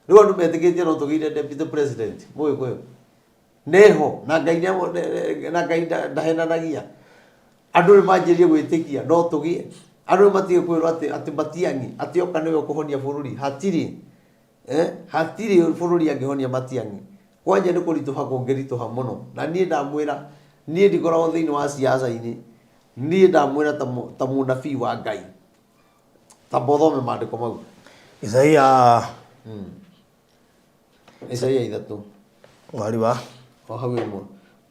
Rĩu andũ metĩkĩtie no tũgĩire deputy president mũgĩkũyũ. Neho na Ngai na Ngai ndahenanagia. Andũ nĩ manjĩrĩrie gwĩtĩkia no tũgĩe. Andũ nĩ matige kwĩrwo atĩ atĩ Matiang'i atĩ oka nĩwe ũkũhonia bũrũri. Hatirĩ. Eh, hatirĩ bũrũri angĩhonia Matiang'i. Kwanja nĩ kũritũha kũngĩritũha mũno. Na niĩ ndamwĩra, niĩ ndikoragwo thĩinĩ wa siasa-inĩ. Niĩ ndamwĩra ta, ta mũnabii wa Ngai. Tamba ũthome maandĩko mau. Isaia Isaia ithatũ. Mwari wa O hau ĩmwe.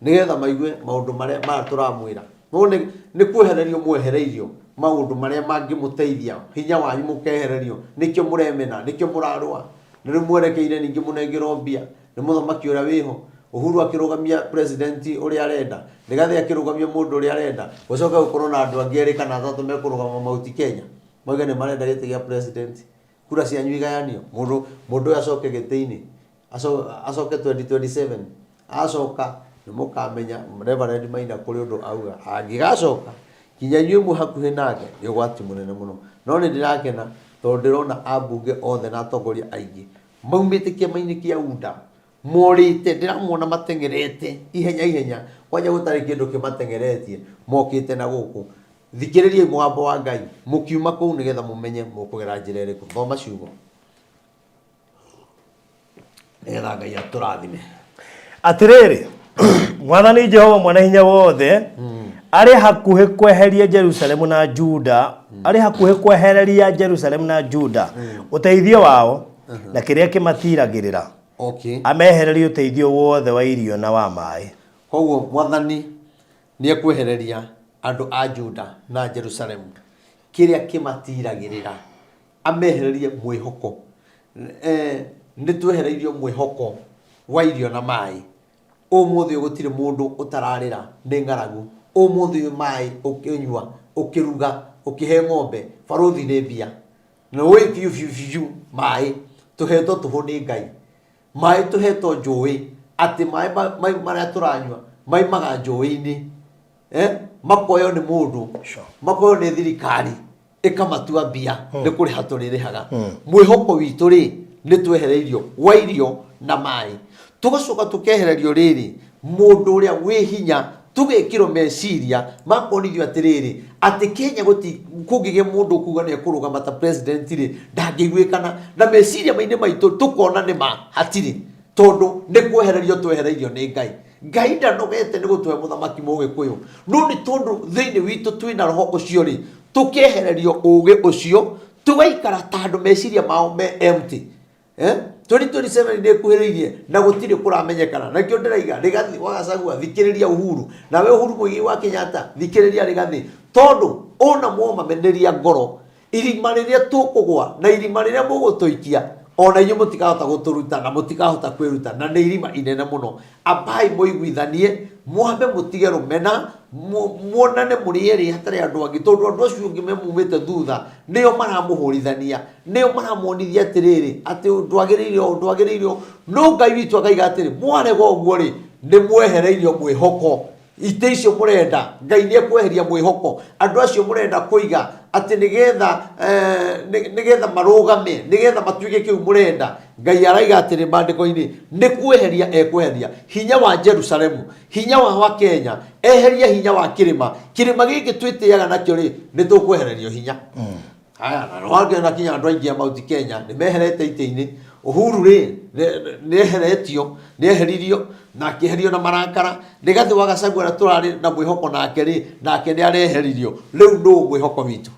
Nĩgetha maigue maũndũ marĩa maya tũramwĩra. No nĩ nĩ kwehererio mwehereirio maũndũ marĩa mangĩmũteithia hinya wanyu mũkehererio nĩkĩo mũremena nĩkĩo mũrarũa na rĩu mwerekeire ningĩ mũnengerwo mbia nĩ mũthamaki ũrĩa wĩho Uhuru akĩrũgamia president ũrĩa arenda Rigathi akĩrũgamia mũndũ ũrĩa arenda gũcoke gũkorwo na andũ angĩ erĩ kana atatũ mekũrũgama Mount Kenya moige nĩ marenda gĩtĩ gĩa president kura cianyu igayanio mũndũ mũndũ ũyũ acoke gĩtĩ-inĩ acoke 2027 acoka nĩ mũkamenya Reverend Maina kũrĩ ũndũ auga angĩgacoka kinya inyuĩ mwĩ hakuhĩ nake nĩ ũgwati mũnene mũno no nĩ ndĩrakena tondũ ndĩrona ambunge othe na atongoria aingĩ maumĩte kĩama-inĩ kĩa UDA morĩte ndĩramona mateng'erete ihenya ihenya kwanja gũtarĩ kĩndũ kĩmateng'eretie mokĩte na gũkũ thikĩrĩriai mũgambo wa Ngai mũkiuma kũu nĩgetha mũmenye mũkũgera njĩra ĩrĩkũ thoma ciugo nĩgetha Ngai atũrathime Atĩrĩrĩ, Mwathani Jehova Mwene-Hinya-Wothe arĩ hakuhĩ kweheria Jerusalemu na Juda, arĩ hakuhĩ kwehereria Jerusalemu na Juda ũteithio wao na kĩrĩa kĩmatiiragĩrĩra, amehererie ũteithio wothe wa irio na wa maĩ. Koguo Mwathani nĩekwehereria andũ a Juda na Jerusalemu kĩrĩa kĩmatiiragĩrĩra, amehererie mwĩhoko. Eh, nĩ twehereirio mwĩhoko wa irio na maĩ. Ũmũthĩ ũyũ gũtirĩ mũndũ ũtararĩra nĩ ng'aragu. Ũmũthĩ ũyũ maĩ ũkĩnyua, ũkĩruga, ũkĩhe ng'ombe, barũthi nĩ mbia. Na ũĩ biũ biũ biũ maĩ tũhetwo tũhũ nĩ Ngai. Maĩ tũhetwo njũĩ, atĩ maĩ marĩa tũranyua maimaga njũĩ-inĩ. Eh? Makoywo nĩ mũndũ, makoywo nĩ thirikari ĩkamatua mbia nĩ kũrĩha tũrĩrĩhaga. Mwĩhoko witũ rĩ nĩ twehereirio wa irio na maĩ. Tũgacoka tũkehererio rĩrĩ mũndũ ũrĩa wĩ hinya tũgekĩrwo meciria makonithio atĩrĩrĩ atĩ Kenya gũti kũngĩgĩa mũndũ ũkuga nĩ ekũrũgama ta president rĩ ndangĩiguĩkana na meciria mainĩ maitũ tũkona nĩ ma hatirĩ tondũ nĩ kwehererio twehereirio nĩ Ngai. Ngai ndanogete nĩ gũtũhe mũthamaki mũgĩkũyũ no nĩ tondũ thĩinĩ witũ twĩna roho ũcio rĩ tũkehererio ũgĩ ũcio tũgaikara ta andũ meciria mao me empty. Eh? 2027 nĩ ĩkuhĩrĩirie na gũtirĩ kũramenyekana na nĩkĩo ndĩraiga Rigathi wa Gachagua thikĩrĩria Uhuru nawe Uhuru Muigai wa Kenyatta thikĩrĩria Rigathi tondũ ona mwomameneria ngoro irima rĩrĩa tũkũgwa na irima rĩrĩa mũgũtũikia ona inyuĩ mũtikahota gũtũruta na mũtikahota kwĩruta na nĩ irima inene mũno ambai mũiguithanie mwambe mũtige rũmena muonane mũrĩ erĩ hatarĩ andũ angĩ tondũ andũ acio angĩ memumĩte thutha nĩo maramũhũrithania nĩo maramuonithia atĩrĩrĩ atĩ ndwagĩrĩire ũũ ndwagĩrĩire ũũ no Ngai witũ akaiga atĩrĩ mwarega ũguo rĩ nĩ mwehereirio mwĩhoko itĩ icio mũrenda Ngai nĩ ekweheria mwĩhoko andũ acio mũrenda kũiga atĩ nĩgetha eh, nĩgetha marũgame nĩgetha matuĩke kĩu mũrenda Ngai araiga atĩrĩ maandĩko-inĩ nĩ kweheria ekweheria hinya wa Jerusalemu hinya wa wa Kenya eherie hinya wa kĩrĩma kĩrĩma gĩkĩ twĩtĩaga nakĩo rĩ nĩ tũkwehererio hinya Haya, na nĩwakĩona kinya andũ aingĩ a Mount Kenya nĩ meherete itĩ-inĩ. Uhuru rĩ nĩ eheretio, nĩ eheririo na akĩeherio na marakara. Rigathĩ wa Gachagua ũrĩa tũrarĩ na mwĩhoko nake rĩ, nake nĩ areheririo. Rĩu nũ mwĩhoko witũ?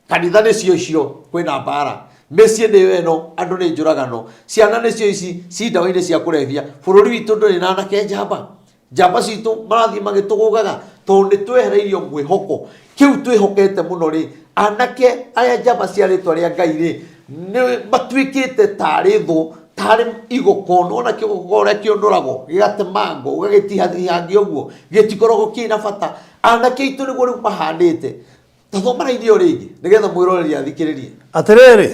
Kanitha nĩcio icio kwĩna mbara. Mĩciĩ nĩyo ĩno, andũ nĩ njũragano. Ciana nĩcio ici ci ndawa-inĩ cia kũrebia. Bũrũri witũ ndũrĩ na anake njamba. Njamba citũ marathiĩ magĩtũgũgaga tondũ nĩ twehereirio mwĩhoko. Kĩu twĩhokete mũno rĩ, anake arĩa njamba cia rĩtwa rĩa Ngai rĩ, nĩ matuĩkĩte tarĩ thũ, tarĩ igũkũ. Nĩwona kĩgũkũ ũrĩa kĩũnũragwo, gĩgatemangwo, ũgagĩtihangia ũguo, gĩtikoragwo kĩna bata. Anake aitũ nĩguo rĩu mahanĩte. Ta thoma raini ĩyo rĩngĩ nĩgetha mwĩroreri athikĩrĩrie. Atĩrĩrĩ,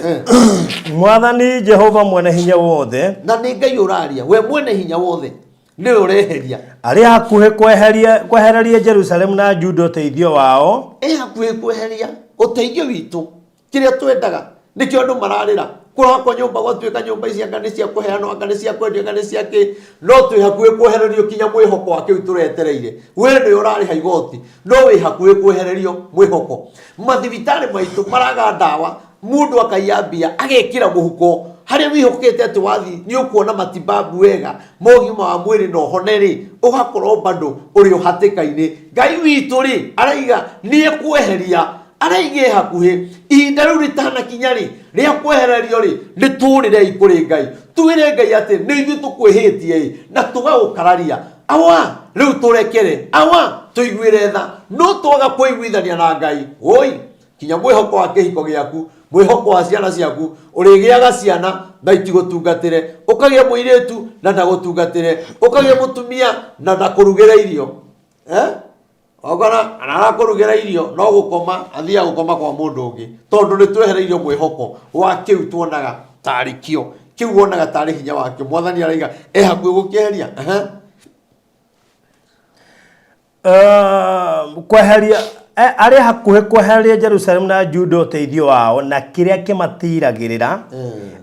Mwathani Jehova Mwene-Hinya-Wothe. Na nĩ Ngai ũraria, we Mwene-Hinya-Wothe nĩwe ũreheria. Arĩ hakuhĩ kweheria kwehereria Jerusalemu na Juda ũteithio wao. E hakuhĩ kweheria ũteithio witũ, kĩrĩa twendaga. Nĩkĩo andũ mararĩra. Kũrakwo nyũmba gwatuĩka nyũmba ici anga nĩ cia kũheanwo, anga nĩ cia kwendio, anga nĩ cia kĩ. No twĩ hakuhĩ kwehererio kinya mwĩhoko wa kĩu tũretereire. We nĩwe ũrarĩha igoti, no wĩ hakuhĩ kwehererio mwĩhoko. Mathibitarĩ maitũ maraga ndawa, mũndũ akaiya mbia agekĩra mũhuko harĩa wĩhokete atĩ wathiĩ nĩ ũkuona matibabu wega ma ũgima wa mwĩrĩ na ũhone rĩ, ũgakorwo bado ũrĩ o hatĩka-inĩ. Ngai witũ rĩ, araiga nĩ ekweheria araiga e hakuhĩ ihinda rĩu rĩtanakinya rĩ rĩa kwehererio rĩ nĩ tũrĩrei kũrĩ Ngai twĩre Ngai atĩ nĩ ithuĩ tũkwĩhĩtie ĩ na tũgagũkararia awa rĩu tũrekere awa tũiguĩre tha no twaga kũiguithania na Ngai woi kinya mwĩhoko wa kĩhiko gĩaku mwĩhoko wa ciana ciaku ũrĩgĩaga ciana na itigũtungatĩre ũkagĩa mũirĩtu na ndagũtungatĩre ũkagĩa mũtumia na ndakũrugĩre irio eh? Ogora arakũrugĩra irio no gũkoma athiaga gũkoma kwa mũndũ ũngĩ tondũ nĩ twehereirio mwĩhoko wa kĩu tuonaga tarĩ kĩo kĩu wonaga tarĩ hinya wakĩo mwathani araiga e hakuhĩ gũkĩeheria. Ehe. Kweheria arĩ hakuhĩ kweheria Jerusalemu na Juda ũteithio wao na kĩrĩa kĩmatiragĩrĩra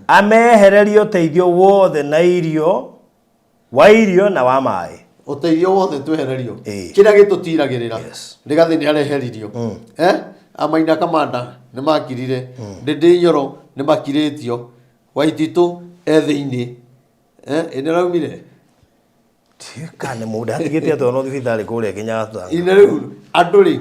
amehererie ũteithio wothe na irio wa irio na wa maĩ. Ũteithio wothe twehererio. Ĩĩ. Kĩrĩa gĩtũtiragĩrĩra. Yes. Rigathĩ nĩ areheririo. Eh? Amaina Kamanda nĩ makirire. Ndĩndĩ Nyoro nĩ makirĩtio. Waititũ e thĩinĩ. Eh? Ĩ nĩ araumire? Kana mũndũ atigĩte atwarwo thibitarĩ kũrĩa Kenyatta. Ine rĩu andũ rĩ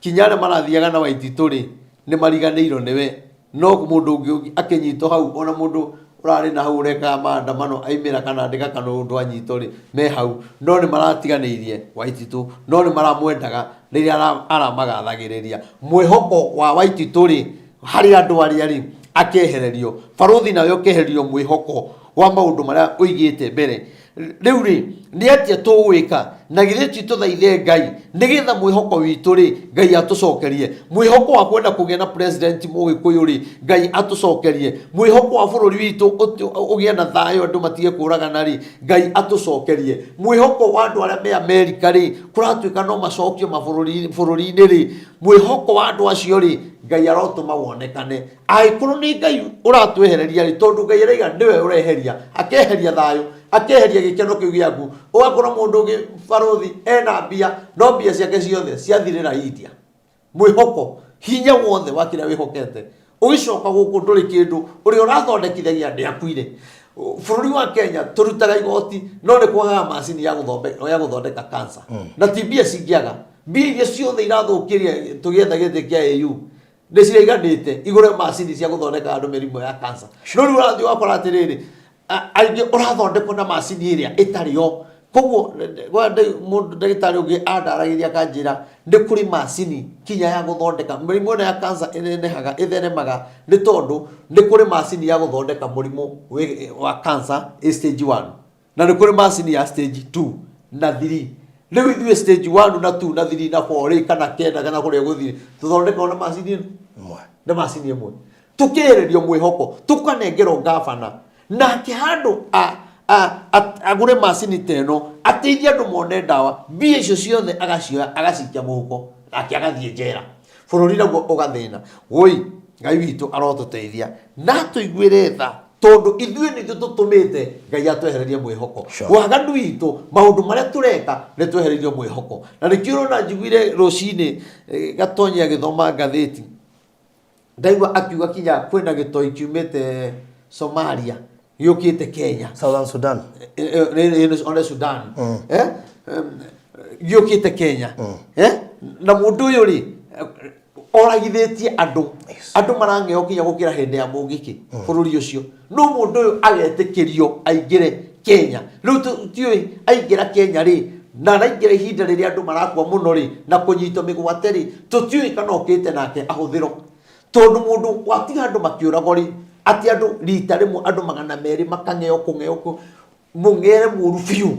kinya arĩa marathiaga na Waititũ rĩ nĩ mariganĩirwo nĩwe no mũndũ ũngĩ ũngĩ akĩnyitwo hau ona mũndũ ũrarĩ na hau ũrekaga maandamano aimĩra kana andĩka kana ũndũ anyitwo rĩ me hau no nĩ maratiganĩirie Waititũ no nĩ maramwendaga rĩrĩa aramagathagĩrĩria mwĩhoko wa Waititũ rĩ harĩ andũ arĩa rĩ akehererio barũthi nawe ũkehererio mwĩhoko wa maũndũ marĩa ũigĩte mbere. Rĩu rĩ, nĩ atĩa tũgwĩka? Na githĩ ti tũthaithe Ngai nĩgetha mwĩhoko witũ rĩ, Ngai atũcokerie mwĩhoko wa kwenda kũgĩa na president Mũgĩkũyũ rĩ, Ngai atũcokerie mwĩhoko wa bũrũri witũ ũgĩe na thayũ, andũ matige kũragana rĩ, Ngai atũcokerie mwĩhoko wa andũ arĩa me Amerika rĩ, kũratuĩka no macokio mabũrũri-inĩ rĩ, mwĩhoko wa andũ acio rĩ, Ngai arotũma wonekane. Angĩkorwo nĩ Ngai ũratwehereria rĩ, tondũ Ngai araiga nĩwe ũreheria, akeheria thayũ, akeheria gĩkeno kĩu gĩaku, ũgakora mũndũ ũngĩ barũthi ena mbia, no mbia ciake ciothe ciathirĩra India. Mwĩhoko, hinya wothe wa kĩrĩa wĩhokete, ũgĩcoka gũkũ ndũrĩ kĩndũ, ũrĩa ũrathondekithagia nĩ akuire. Bũrũri wa Kenya tũrutaga igoti no nĩ kwagaga macini ya gũthondeka cancer. Na ti mbia cingĩaga, mbia iria ciothe irathũkĩria tũgĩetha gĩtĩ kĩa AU nĩ ciraiganĩte igũre macini cia gũthondeka andũ mĩrimũ ya cancer. No rĩu ũrathiĩ ũgakora atĩrĩrĩ, aingĩ ũrathondekwo na macini ĩrĩa ĩtarĩ yo. Koguo mũndũ ndagĩtarĩ ũngĩ andaragĩria akanjĩra nĩ kũrĩ macini kinya ya gũthondeka mĩrimũ ĩno ya cancer ĩnenehaga ĩtheremaga nĩ tondũ nĩ kũrĩ macini ya gũthondeka mũrimũ wa cancer ĩ stage 1 na nĩ kũrĩ macini ya stage 2 na 3. Rĩu ithuĩ stage 1 na 2 na 3 na 4 rĩ, kana kenda kana kũrĩa gũthiĩ, tũthondekagwo na macini ĩno ĩmwe, na macini ĩmwe, tũkehererio mwĩhoko, tũkanengerwo ngabana nake handũ agũre macini ta ĩno ateithie andũ mone ndawa, mbia icio ciothe agacioya agacikia mũhuko, nake agathiĩ njera, bũrũri naguo ũgathĩna. Woi, Ngai witũ arotũteithia na atũiguĩre tha, tondũ ithuĩ nithuĩ tũtũmĩte Ngai atwehererie mwĩhoko. Waganu witũ, maũndũ marĩa tũreka, nĩ twehereirio mwĩhoko. Na nĩkĩo ũrona njiguire rũcinĩ Gatonyi agĩthoma ngathĩti, ndaigua akiuga kinya kwĩna gĩtoi kiumĩte Somalia gĩũkĩte Kenya. Southern Sudan. One Sudan. Eh? Gĩũkĩte Kenya. Eh? Na mũndũ ũyũ rĩ, oragithĩtie andũ. Andũ marang'eo kinya gũkĩra hĩndĩ ya mũngĩkĩ bũrũri ũcio. No mũndũ ũyũ agetĩkĩrio aingĩre Kenya. Rĩu tiũĩ aingĩra Kenya rĩ, na araingĩra ihinda rĩrĩa andũ marakua mũno rĩ, na kũnyitwo mĩgwate rĩ, tũtiũĩ kana okĩte nake ahũthĩrwo. Tondũ mũndũ watiga andũ makĩũragwo rĩ, atĩ andũ rita rĩmwe andũ 200 makang'eo kũng'eo kũ, mũng'ere mũru biũ.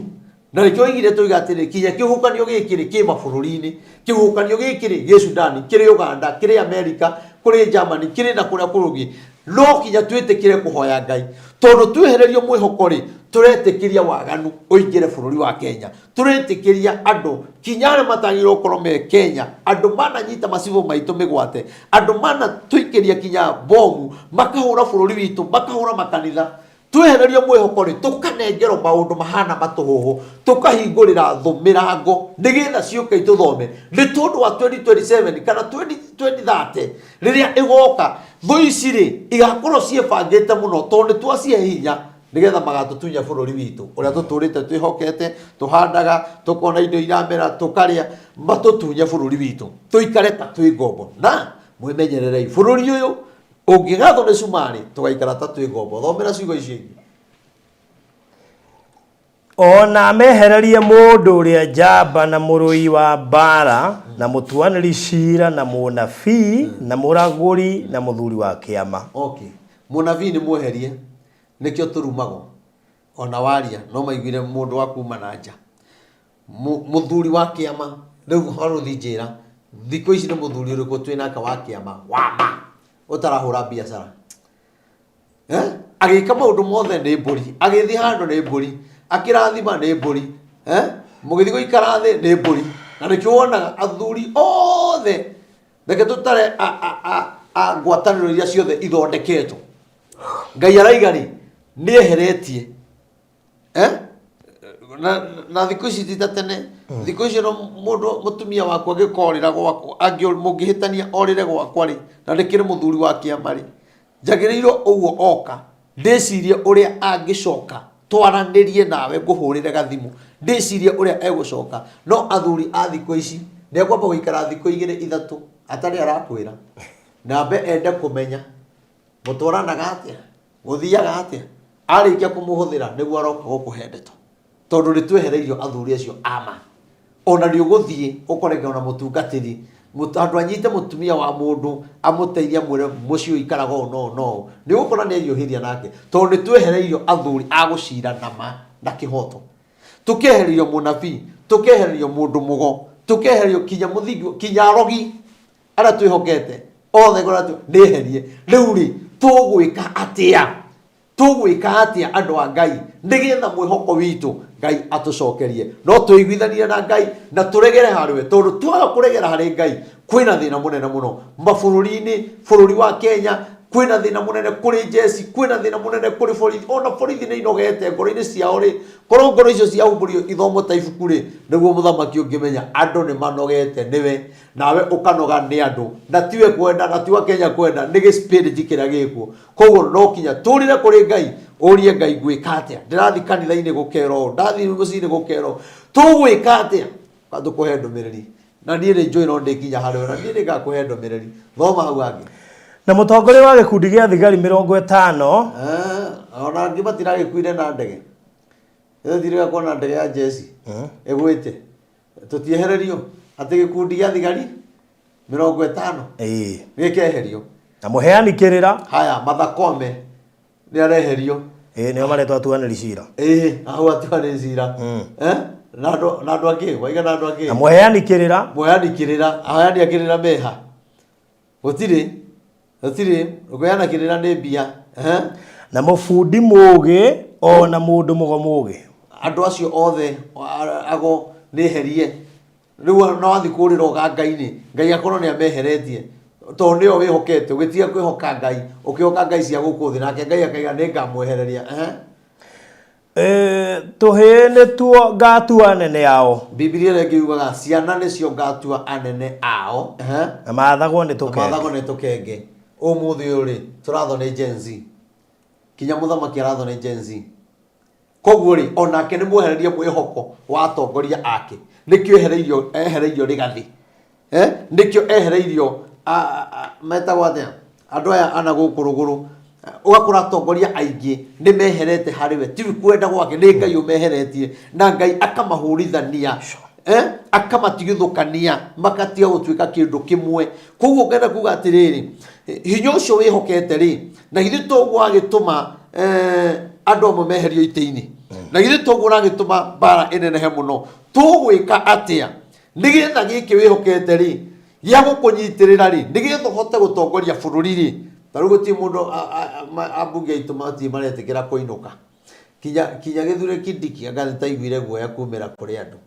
Na nĩkĩo oigire tũiga atĩrĩ, kinya kĩhuhũkanio gĩkĩ rĩ, kĩ mabũrũri-inĩ. Kĩhuhũkanio gĩkĩ rĩ, gĩ Sudan, kĩrĩ Uganda, kĩrĩ Amerika, kũrĩ Germany, kĩrĩ na kũrĩa kũngĩ. No kinya twĩtĩkĩre kũhoya Ngai. Tondũ twehererio mwĩhoko rĩ, tũretĩkĩria waganu ũingĩre bũrũri wa Kenya. Tũretĩkĩria andũ kinya arĩa matagĩrĩirwo gũkorwo me Kenya, andũ mananyita macibũ maitũ mĩgwate, andũ manatũikĩria kinya bomu, makahũra bũrũri witũ, makahũra makanitha. Twehererio mwĩhoko rĩ, tũkanengerwo maũndũ mahana matũhũhũ, tũkahingũrĩra thũ mĩrango nĩgetha ciũke itũthome. Nĩ tondũ wa 2027 kana 2030 rĩrĩa ĩgoka, thũ ici rĩ, igakorwo ciĩbangĩte mũno tondũ nĩ twacihe hinya nĩgetha magatũtunya bũrũri witũ ũrĩa tũtũrĩte twĩhokete, tũhandaga, tũkona indo iramera, tũkarĩa, matũtunye bũrũri witũ, tũikare ta twĩ ngombo. Na mwĩmenyererei, bũrũri ũyũ ũngĩgathwo nĩ cumarĩ, tũgaikara ta twĩ ngombo. Thomera ciugo icio ingĩ. O na amehererie mũndũ ũrĩa njamba na mũrũi wa mbaara, na mũtuanĩri ciira, na mũnabii, na mũragũri, na mũthuri wa kĩama. Okay. Mũnabii nĩ mweherie, nĩkĩo tũrumagwo. Ona waria no maiguire mũndũ wa kuma na nja. Mũthuri wa kĩama, rĩu barũthi njĩra, thikũ ici nĩ mũthuri ũrĩkũ twĩ nake wa kĩama wa ma ũtarahũra biacara? Eh? Agĩka maũndũ mothe nĩ mbũri, agĩthiĩ handũ nĩ mbũri, akĩrathima nĩ mbũri, eh? Mũgĩthiĩ gũikara thĩ nĩ mbũri. Na nĩkĩo wonaga athuri othe, reke tũtare a ngwatanĩro iria ciothe ithondeketwo, Ngai araiga rĩ, nĩ eheretie. Eh? Na thikũ ici ti ta tene. Thikũ ici no mũndũ mũtumia waku angĩkorĩra gwakwa, mũngĩhĩtania orĩre gwakwa rĩ, na ndĩkĩrĩ mũthuri wa kĩama rĩ, njagĩrĩirwo ũguo oka ndĩcirie ũrĩa angĩcoka, twaranĩrie nawe, ngũhũrĩre gathimũ ndĩcirie ũrĩa egũcoka. No athuri a thikũ ici nĩ ekwamba gũikara thikũ igĩrĩ ithatũ atarĩ arakwĩra, na ambe ende kũmenya mũtwaranaga atĩa, gũthiaga atĩa. Arĩkia kũmũhũthĩra nĩguo aroka gũkũhe ndeto, tondũ nĩ twehereirio athuri acio ama. Ona nĩ ũgũthiĩ ũkoreke ona mũtungatĩri Handũ anyite mũtumia wa mũndũ amũteithie amwĩre mũciĩ ũikaraga ũũ no no nĩ ũgũkora nĩ ehiũhĩria nake, tondũ nĩ twehereirio athuri a gũcira na ma na kĩhoto, tũkehererio mũnabii, tũkehererio mũndũ mũgo, tũkehererio kinya mũthingi, kinya arogi arĩa twĩhokete othe kũrĩa nĩ eherie. Rĩu rĩ, tũgwĩka atĩa? Tũgwĩka atĩa andũ a Ngai nĩgetha mwĩhoko witũ Ngai atũcokerie? No tũiguithanie na Ngai na tũregere harĩ we, tondũ twaga kũregera harĩ Ngai kwĩna thĩna mũnene mũno mabũrũri-inĩ. Bũrũri wa Kenya kwĩna thĩna mũnene kũrĩ njeci, kwĩna thĩna mũnene kũrĩ borithi. Ona borithi nĩ inogete ngoro-inĩ ciao rĩ, korwo ngoro icio ciahumbũrio ithomo ta ibuku rĩ, nĩguo mũthamaki ũngĩmenya andũ nĩ manogete nĩwe, nawe ũkanoga nĩ andũ, na tiwe kwenda na tiwa Kenya kwenda, nĩ gĩspĩrĩti kĩrĩa gĩkuo. Koguo no kinya tũrĩre kũrĩ Ngai, ũrie Ngai, ngwĩka atĩa? Ndĩrathiĩ kanitha-inĩ gũkerwo ũũ, ndathiĩ mũciĩ-inĩ gũkerwo ũũ, tũgwĩka atĩa? Tũkũhe ndũmĩrĩri, na niĩ nĩ njũĩ no ndĩkinya harĩ we, na niĩ nĩ ngakũhe ndũmĩrĩri. Thoma hau hangĩ. Na mũtongoria wa gĩkundi gĩa thigari 50. Ona angĩ matiragĩkuire na ndege. Ĩthire kuona ndege ya njeci ĩgwĩte, tũtiehererio atĩ gĩkundi gĩa thigari 50 gĩkeherio. Na mũheani kĩrĩra. Haya, Mathakome nĩ areherio. Ĩĩ, nĩo maretwo atuanĩri cira. Ĩĩ, hau atuanĩri cira. Eh? Na andũ angĩ waiga na andũ angĩ. Na mũheani kĩrĩra. Mũheani kĩrĩra, aheani a kĩrĩra meha? Gũtirĩ, gũtirĩ kũheana kĩrĩra nĩ mbia. Eh? Na mũbundi mũũgĩ o na mũndũ mũgo mũũgĩ. Andũ acio othe ago nĩ eherie. Rĩu no wathiĩ kũrĩra ũganga-inĩ, Ngai akorwo nĩ ameheretie, tondũ nĩo wĩhokete, ũgĩtiga kwĩhoka Ngai, ũkĩhoka ngai cia gũkũ thĩ, nake Ngai akaiga nĩ ngamwehereria. Ehe. Tũhĩĩ nĩtuo ngatua anene ao. Bibilia ĩrĩa ĩngĩ yugaga ciana nĩcio ngatua anene ao. Ehe. Na maathagwo nĩ tũkenge. Maathagwo nĩ tũkenge. Ũmũthĩ ũyũ rĩ, tũrathwo nĩ Gen Z. Kinya mũthamaki arathwo nĩ Gen Z. Koguo rĩ, onake nĩ mwehererie mwĩhoko wa atongoria ake. Nĩkĩo ehereirio, ehereirio Rigathi. Eh? Nĩkĩo ehereirio metagwo atĩa? Andũ aya ana gũkũ rũgũrũ. Ũgakora atongoria aingĩ nĩ meherete harĩ we, ti kwenda gwake, nĩ Ngai ũmeheretie, na Ngai akamahũrithania. Eh? Akamatigithũkania, makatiga gũtuĩka kĩndũ kĩmwe. Koguo ngenda kuga atĩrĩrĩ, hinya ũcio wĩhokete rĩ, na githĩ to ũguo wagĩtũma andũ amwe meherio itĩ-inĩ, na githĩ to ũguo ũragĩtũma mbara ĩnenehe mũno? Tũgwĩka atĩa nĩgetha gĩkĩ wĩhokete rĩ gĩa gũkũnyitĩrĩra rĩ, nĩgetha ũhote gũtongoria bũrũri rĩ? Ta rĩu gũtirĩ mũndũ, ambunge aitũ matirĩ maretĩkĩra kũinũka. Kinya Gĩthure Kindiki anga nĩtaiguire guoya kumĩra kũrĩ andũ.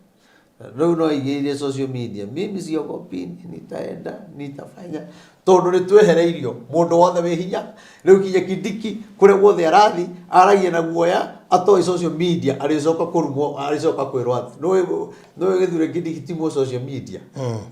Rĩu no aigĩrĩire social media, mimi siogopi, nitaenda, nitafanya, tondũ nĩ twehereirio mũndũ wothe wĩ hinya. Rĩu kinya Kindiki kũrĩa guothe arathi aragia na guoya, atoĩ social media arĩcoka kũrumwo, arĩcoka kwĩrwo atĩ nĩũĩ Gĩthure Kindiki ti mũ social media.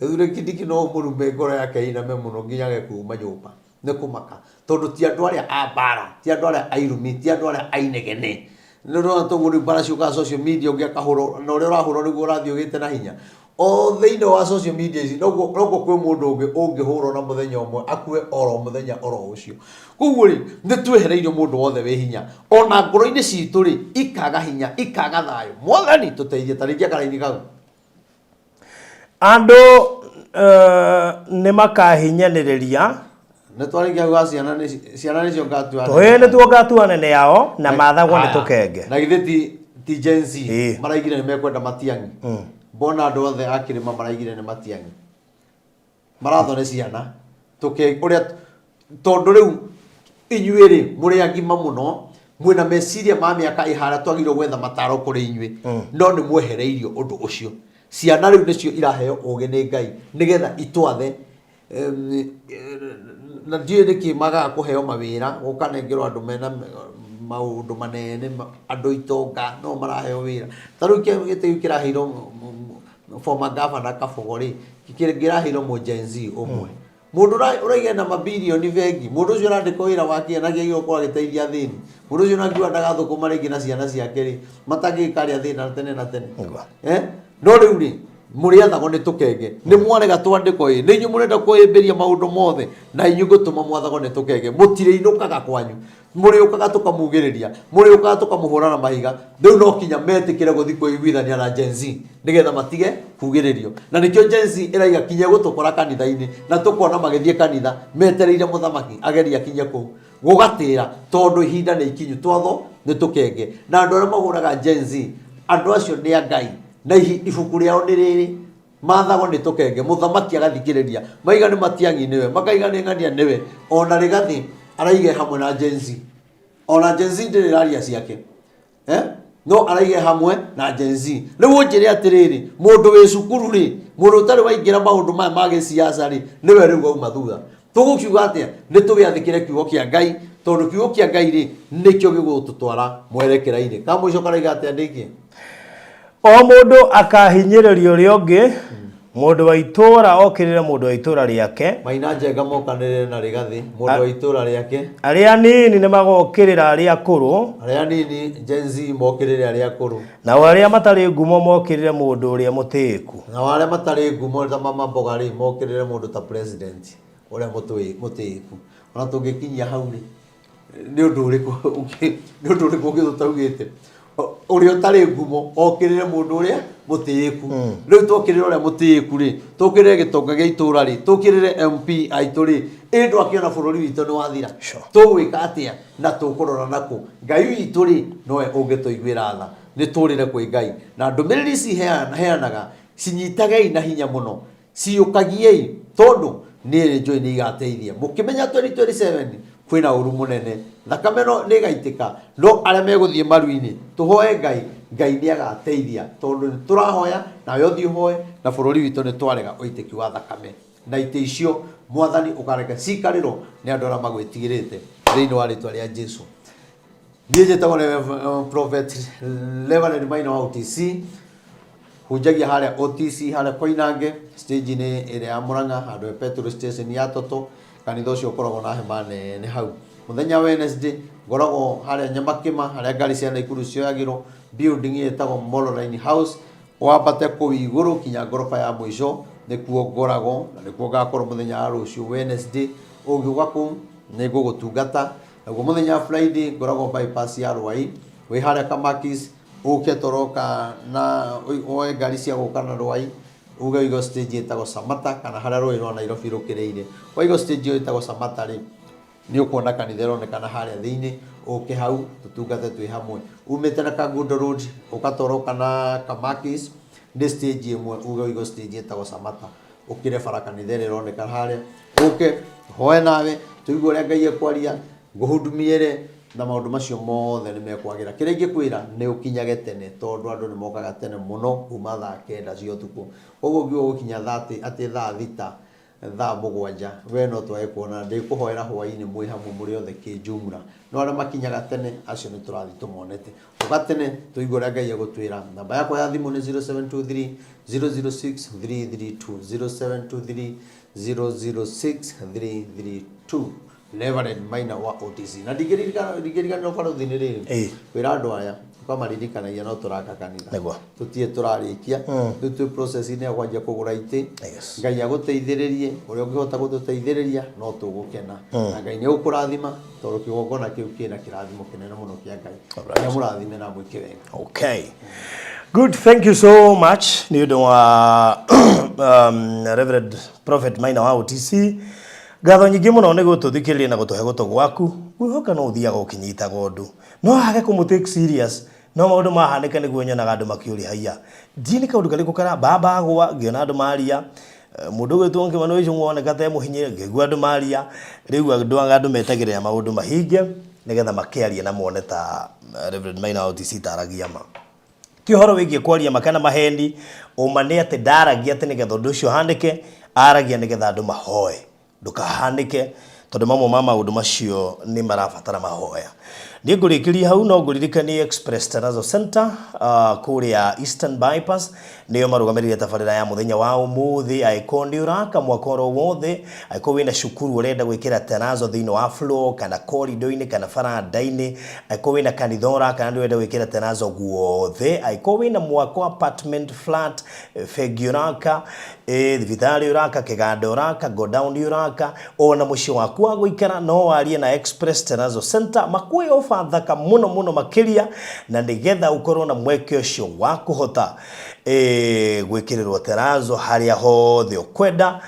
Gĩthure Kindiki no ũmũrume ngoro yake ĩiname mũno nginya age kuma nyũmba nĩ kũmaka, tondũ ti andũ arĩa a mbara, ti andũ arĩa airumi, ti andũ arĩa ainegene. Nĩ ũrona toguo rĩu mbara ciũkaga social media, ũngĩ akahũrwo, na ũrĩa ũrahũrwo nĩguo ũrathiĩ ũgĩte na hinya. O thĩinĩ wa social media ici noguo noguo kwĩ mũndũ ũngĩ ũngĩhũrwo na mũthenya ũmwe akue oro mũthenya oro ũcio. Koguo rĩ, nĩ twehereirio mũndũ wothe wĩ hinya, ona ngoro-inĩ citũ rĩ ikaga hinya, ikaga thayũ. Mwathani tũteithie. Ta rĩngĩ akaraini kau. Andũ nĩ makahinyanĩrĩria. Nĩ twarĩkia kuga ciana nĩ ciana nĩcio ngatua anene. Tũhĩĩ nĩtuo ngatua anene ao, na maathagwo nĩ tũkenge. Na githĩ ti Gen Z maraigire nĩ mekwenda Matiang'i? Mbona andũ othe a kĩrĩma maraigire nĩ Matiang'i? Marathwo nĩ ciana tũke ũrĩa, tondũ rĩu inyuĩ rĩ mũrĩ agima mũno, mwĩna meciria ma mĩaka ĩhara, twagĩrĩirwo gwetha mataro kũrĩ inyuĩ, no nĩ mwehereirio ũndũ ũcio. Ciana rĩu nĩcio iraheo ũgĩ nĩ Ngai nĩgetha itwathe. Na ndiũĩ nĩkĩ magaga kũheo mawĩra, gũkanengerwo andũ mena maũndũ manene, andũ itonga no maraheo wĩra. Ta rĩu gĩtĩ kĩu kĩraheirwo former governor Kabogo rĩ, kĩraheirwo mũ Gen Z ũmwe, mũndũ ũraiga na mabirioni bengi. Mũndũ ũcio ũrandĩkwo wĩra wa kĩana kĩagĩrĩirwo gũkorwo agĩteithia athĩni. Mũndũ ũcio nangiuga ndagathũkũma rĩngĩ na ciana ciake rĩ, matangĩkarĩa thĩna tene na tene. Eh? No rĩu rĩ, mũrĩathagwo nĩ tũkenge. Nĩ mwarega twandĩkwo ĩ, nĩ inyuĩ mũrenda kwĩyĩmbĩria maũndũ mothe, na inyuĩ ngũtũma mwathagwo nĩ tũkenge. Mũtirĩinũkaga kwanyu. Mũrĩũkaga tũkamugĩrĩria, mũrĩũkaga tũkamũhũra na mahiga. Rĩu no kinya metĩkĩre gũthiĩ kwĩiguithania na Gen Z nĩgetha matige kugĩrĩrio. Na nĩkĩo Gen Z ĩraiga kinya gũtũkora kanitha-inĩ, na tũkona magĩthiĩ kanitha metereire mũthamaki agerie akinye kũu. Gũgatĩra tondũ ihinda nĩ ikinyu, twatho nĩ tũkenge. Na andũ arĩa mahũraga Gen Z, andũ acio nĩ a Ngai, na ibuku rĩao nĩ rĩrĩ, mathagwo nĩ tũkenge, mũthamaki agathikĩrĩria. Maiga nĩ Matiang'i nĩwe, makaiga nĩ ng'ania nĩwe, ona Rigathi araiga e hamwe na Gen Z. Ona Gen Z ndĩrĩ ĩraria ciake. Eh? No araige hamwe na Gen Z. Rĩu ũnjĩre atĩrĩrĩ, mũndũ wĩ cukuru rĩ, mũndũ ũtarĩ waingĩra maũndũ maya ma gĩsiasa rĩ, nĩwe rĩu wauma thutha. Tũgũkiuga atĩa? Nĩ tũgĩathĩkĩre kiugo kĩa Ngai, tondũ kiugo kĩa Ngai rĩ, nĩkĩo gĩgũtũtwara mwerekera-inĩ. Ka mũico karaiga atĩa ndĩkie? O mũndũ akahinyĩrĩria ũrĩa ũngĩ, mũndũ wa itũũra okĩrĩre mũndũ wa itũũra rĩake. Maina Njenga mokanĩrĩre na Rigathĩ, mũndũ wa itũũra rĩake. Arĩa anini nĩ magokĩrĩra arĩa akũrũ. Arĩa anini, Gen Z, mokĩrĩre arĩa akũrũ. Nao arĩa matarĩ ngumo mokĩrĩre mũndũ ũrĩa mũtĩĩku. Nao arĩa matarĩ ngumo ta Mama Mboga rĩ, mokĩrĩre mũndũ ta president ũrĩa mũtĩĩku. Ona tũngĩkinyia hau rĩ, nĩ ũndũ ũrĩkũ ũngĩ nĩ ũndũ ũrĩkũ ũngĩ tũtaugĩte ũrĩa ũtarĩ ngumo okĩrĩre mũndũ ũrĩa mũtĩĩku rĩu twokĩrĩre ũrĩa mũtĩĩku rĩ tũkĩrĩre gĩtonga gĩa itũra rĩ tũkĩrĩre MP aitũ rĩ ĩ ndwakĩona bũrũri witũ nĩ wathira Sure. tũgwĩka atĩa na tũkũrora nakũ ngai witũ rĩ nowe ũngĩtũiguĩra tha nĩ tũrĩre kwĩ ngai na ndũmĩrĩri ici heanaga cinyitagei na hinya mũno Ciyũkagiei, tondũ niĩ nĩ njũĩ nĩ igateithia. Mũkĩmenya 2027 kwĩna ũru mũnene, thakame no nĩ ĩgaitĩka, no arĩa megũthiĩ maru-inĩ, tũhoe Ngai, Ngai nĩ agateithia, tondũ nĩ tũrahoya, nawe ũthiĩ ũhoe, na bũrũri witũ nĩ twarega ũitĩki wa thakame. Na itĩ icio, Mwathani ũkareke cikarĩrwo nĩ andũ arĩa magwĩtigĩrĩte, thĩinĩ wa rĩtwa rĩa Jesu. Niĩ njĩtagwo Prophet Reverend Maina wa OTC, Hunjagia harĩa OTC harĩa Koinange stage-inĩ ĩrĩa ya Murang'a handũ he petrol station ya Toto kanitha ũcio ũkoragwo na hema nene hau. Mũthenya wa Wednesday ngoragwo harĩa Nyamakĩma harĩa ngari cia Naikuru cioyagĩrwo building ĩtagwo Mololine House wambate kũu igũrũ kinya ngoroba ya mũico nĩkuo ngoragwo na nĩkuo ngakorwo mũthenya wa rũciũ Wednesday. Ũngĩũka kũu nĩ ngũgũtungata. Naguo mũthenya wa Friday ngoragwo bypass ya Rwai wĩ harĩa Kamakis Ũke toroka na woe ngari cia gũka na Rwai uge ũige stage ĩtagwo Samata kana harĩa rũĩ rwa Nairobi rũkĩrĩire. Waigwo stage ĩyo ĩtagwo Samata rĩ, nĩ ũkuona kanitha ĩronekana harĩa thĩinĩ, ũke hau tũtungate twĩ hamwe. Umĩte na Kangundo Road ũgatoroka na Kamakis nĩ stage ĩmwe uge ũigwo stage ĩtagwo Samata. Ũkĩre bara kanitha ĩrĩa ĩronekana harĩa, ũke tũhoe nawe tũigue ũrĩa Ngai ekwaria, ngũhudumiĩre na maũndũ macio mothe nĩ mekwagĩra. Kĩrĩa ingĩkwĩra nĩ ũkinyage tene tondũ andũ nĩ mokaga tene mũno kuma thaa kenda cia ũtukũ. Koguo ũngiuga ũgũkinya thaa atĩ thaa thita, thaa mũgwanja, we no twage kuonana. Ndĩkũhoera hwainĩ mwĩ hamwe mũrĩ othe kĩjumla. No arĩa makinyaga tene acio nĩ tũrathiĩ tũmonete. Ũka tene tũigue ũrĩa Ngai egũtwĩra. Namba yakwa ya thimũ nĩ 0723 006 332, 0723 006 332. Reverend Maina wa OTC na ndingĩririkana ndingĩriganĩrwo barothi nĩ rĩrĩ Ĩĩ. kwĩra andũ aya ũkamaririkanagia no tũraka kanitha Nĩguo. tũtirĩ tũrarĩkia rĩu twĩ process-inĩ ya kwanjia kũgũra itĩ Yes. Ngai agũteithĩrĩrie ũrĩa ũngĩhota gũtũteithĩrĩria no tũgũkena na Ngai nĩ egũkũrathima tondũ kĩgongona kĩu kĩna kĩrathimo kĩnene mũno kĩa Ngai Alright. Ngai amũrathime na amwĩke wega Okay. Good. Thank you so much. Nĩ ũndũ wa Reverend Prophet Maina wa OTC. Ngatho nyingĩ mũno nĩ gũtũthikĩrĩria na gũtũhe gũtũ gwaku. Ngwĩhoka no ũthiaga ũkĩnyitaga ũndũ. No age kũmũ take serious, no maũndũ mahanĩka nĩguo nyonaga andũ makĩũria haiya, ndiũĩ nĩ kaũndũ karĩkũ kara, mbamba agũa, ngĩona andũ maria, mũndũ ũgwĩtwo Kĩmani wa Ichung'wa oneka ta e mũhinye, ngĩigua andũ maria, rĩu andũ andũ metagĩrĩra maũndũ mahinge, nĩgetha makĩarie na mone ta Reverend Maina wa OTC taragia ma. Ti ũhoro wĩgiĩ kwaria ma kana maheni, ũma nĩ atĩ ndaragia atĩ nĩgetha ũndũ ũcio ũhanĩke, aragia nĩgetha andũ mahoe ndũkahanĩke tondũ mamwe ma maũndũ macio nĩ marabatara mahoya. Niĩ ngũrĩkĩria hau no ngũririkanie Express Terrazzo Center kũrĩa Eastern Bypass nĩo marũgamĩrĩire tabarĩra ya mũthenya wa ũmũthĩ. Angĩkorwo nĩ ũraka mwaka oro wothe, angĩkorwo wĩna cukuru ũrenda gwĩkĩra terrazzo thĩinĩ wa floor kana corridor-inĩ kana baranda-inĩ, angĩkorwo wĩna kanitha ũraka na nĩ ũrenda gwĩkĩra terrazzo guothe, angĩkorwo wĩna mwako apartment flat, bengi ũraka, thibitarĩ ũraka, kĩganda ũraka, godown ũraka, ona mũciĩ waku wa gũikara, no warie na Express Terrazzo Center makuoe ofa thaka mũno mũno makĩria, na nĩgetha ũkorwo na mweke ũcio wa kũhota gwĩkĩrĩrwo terrazzo harĩa hothe ũkwenda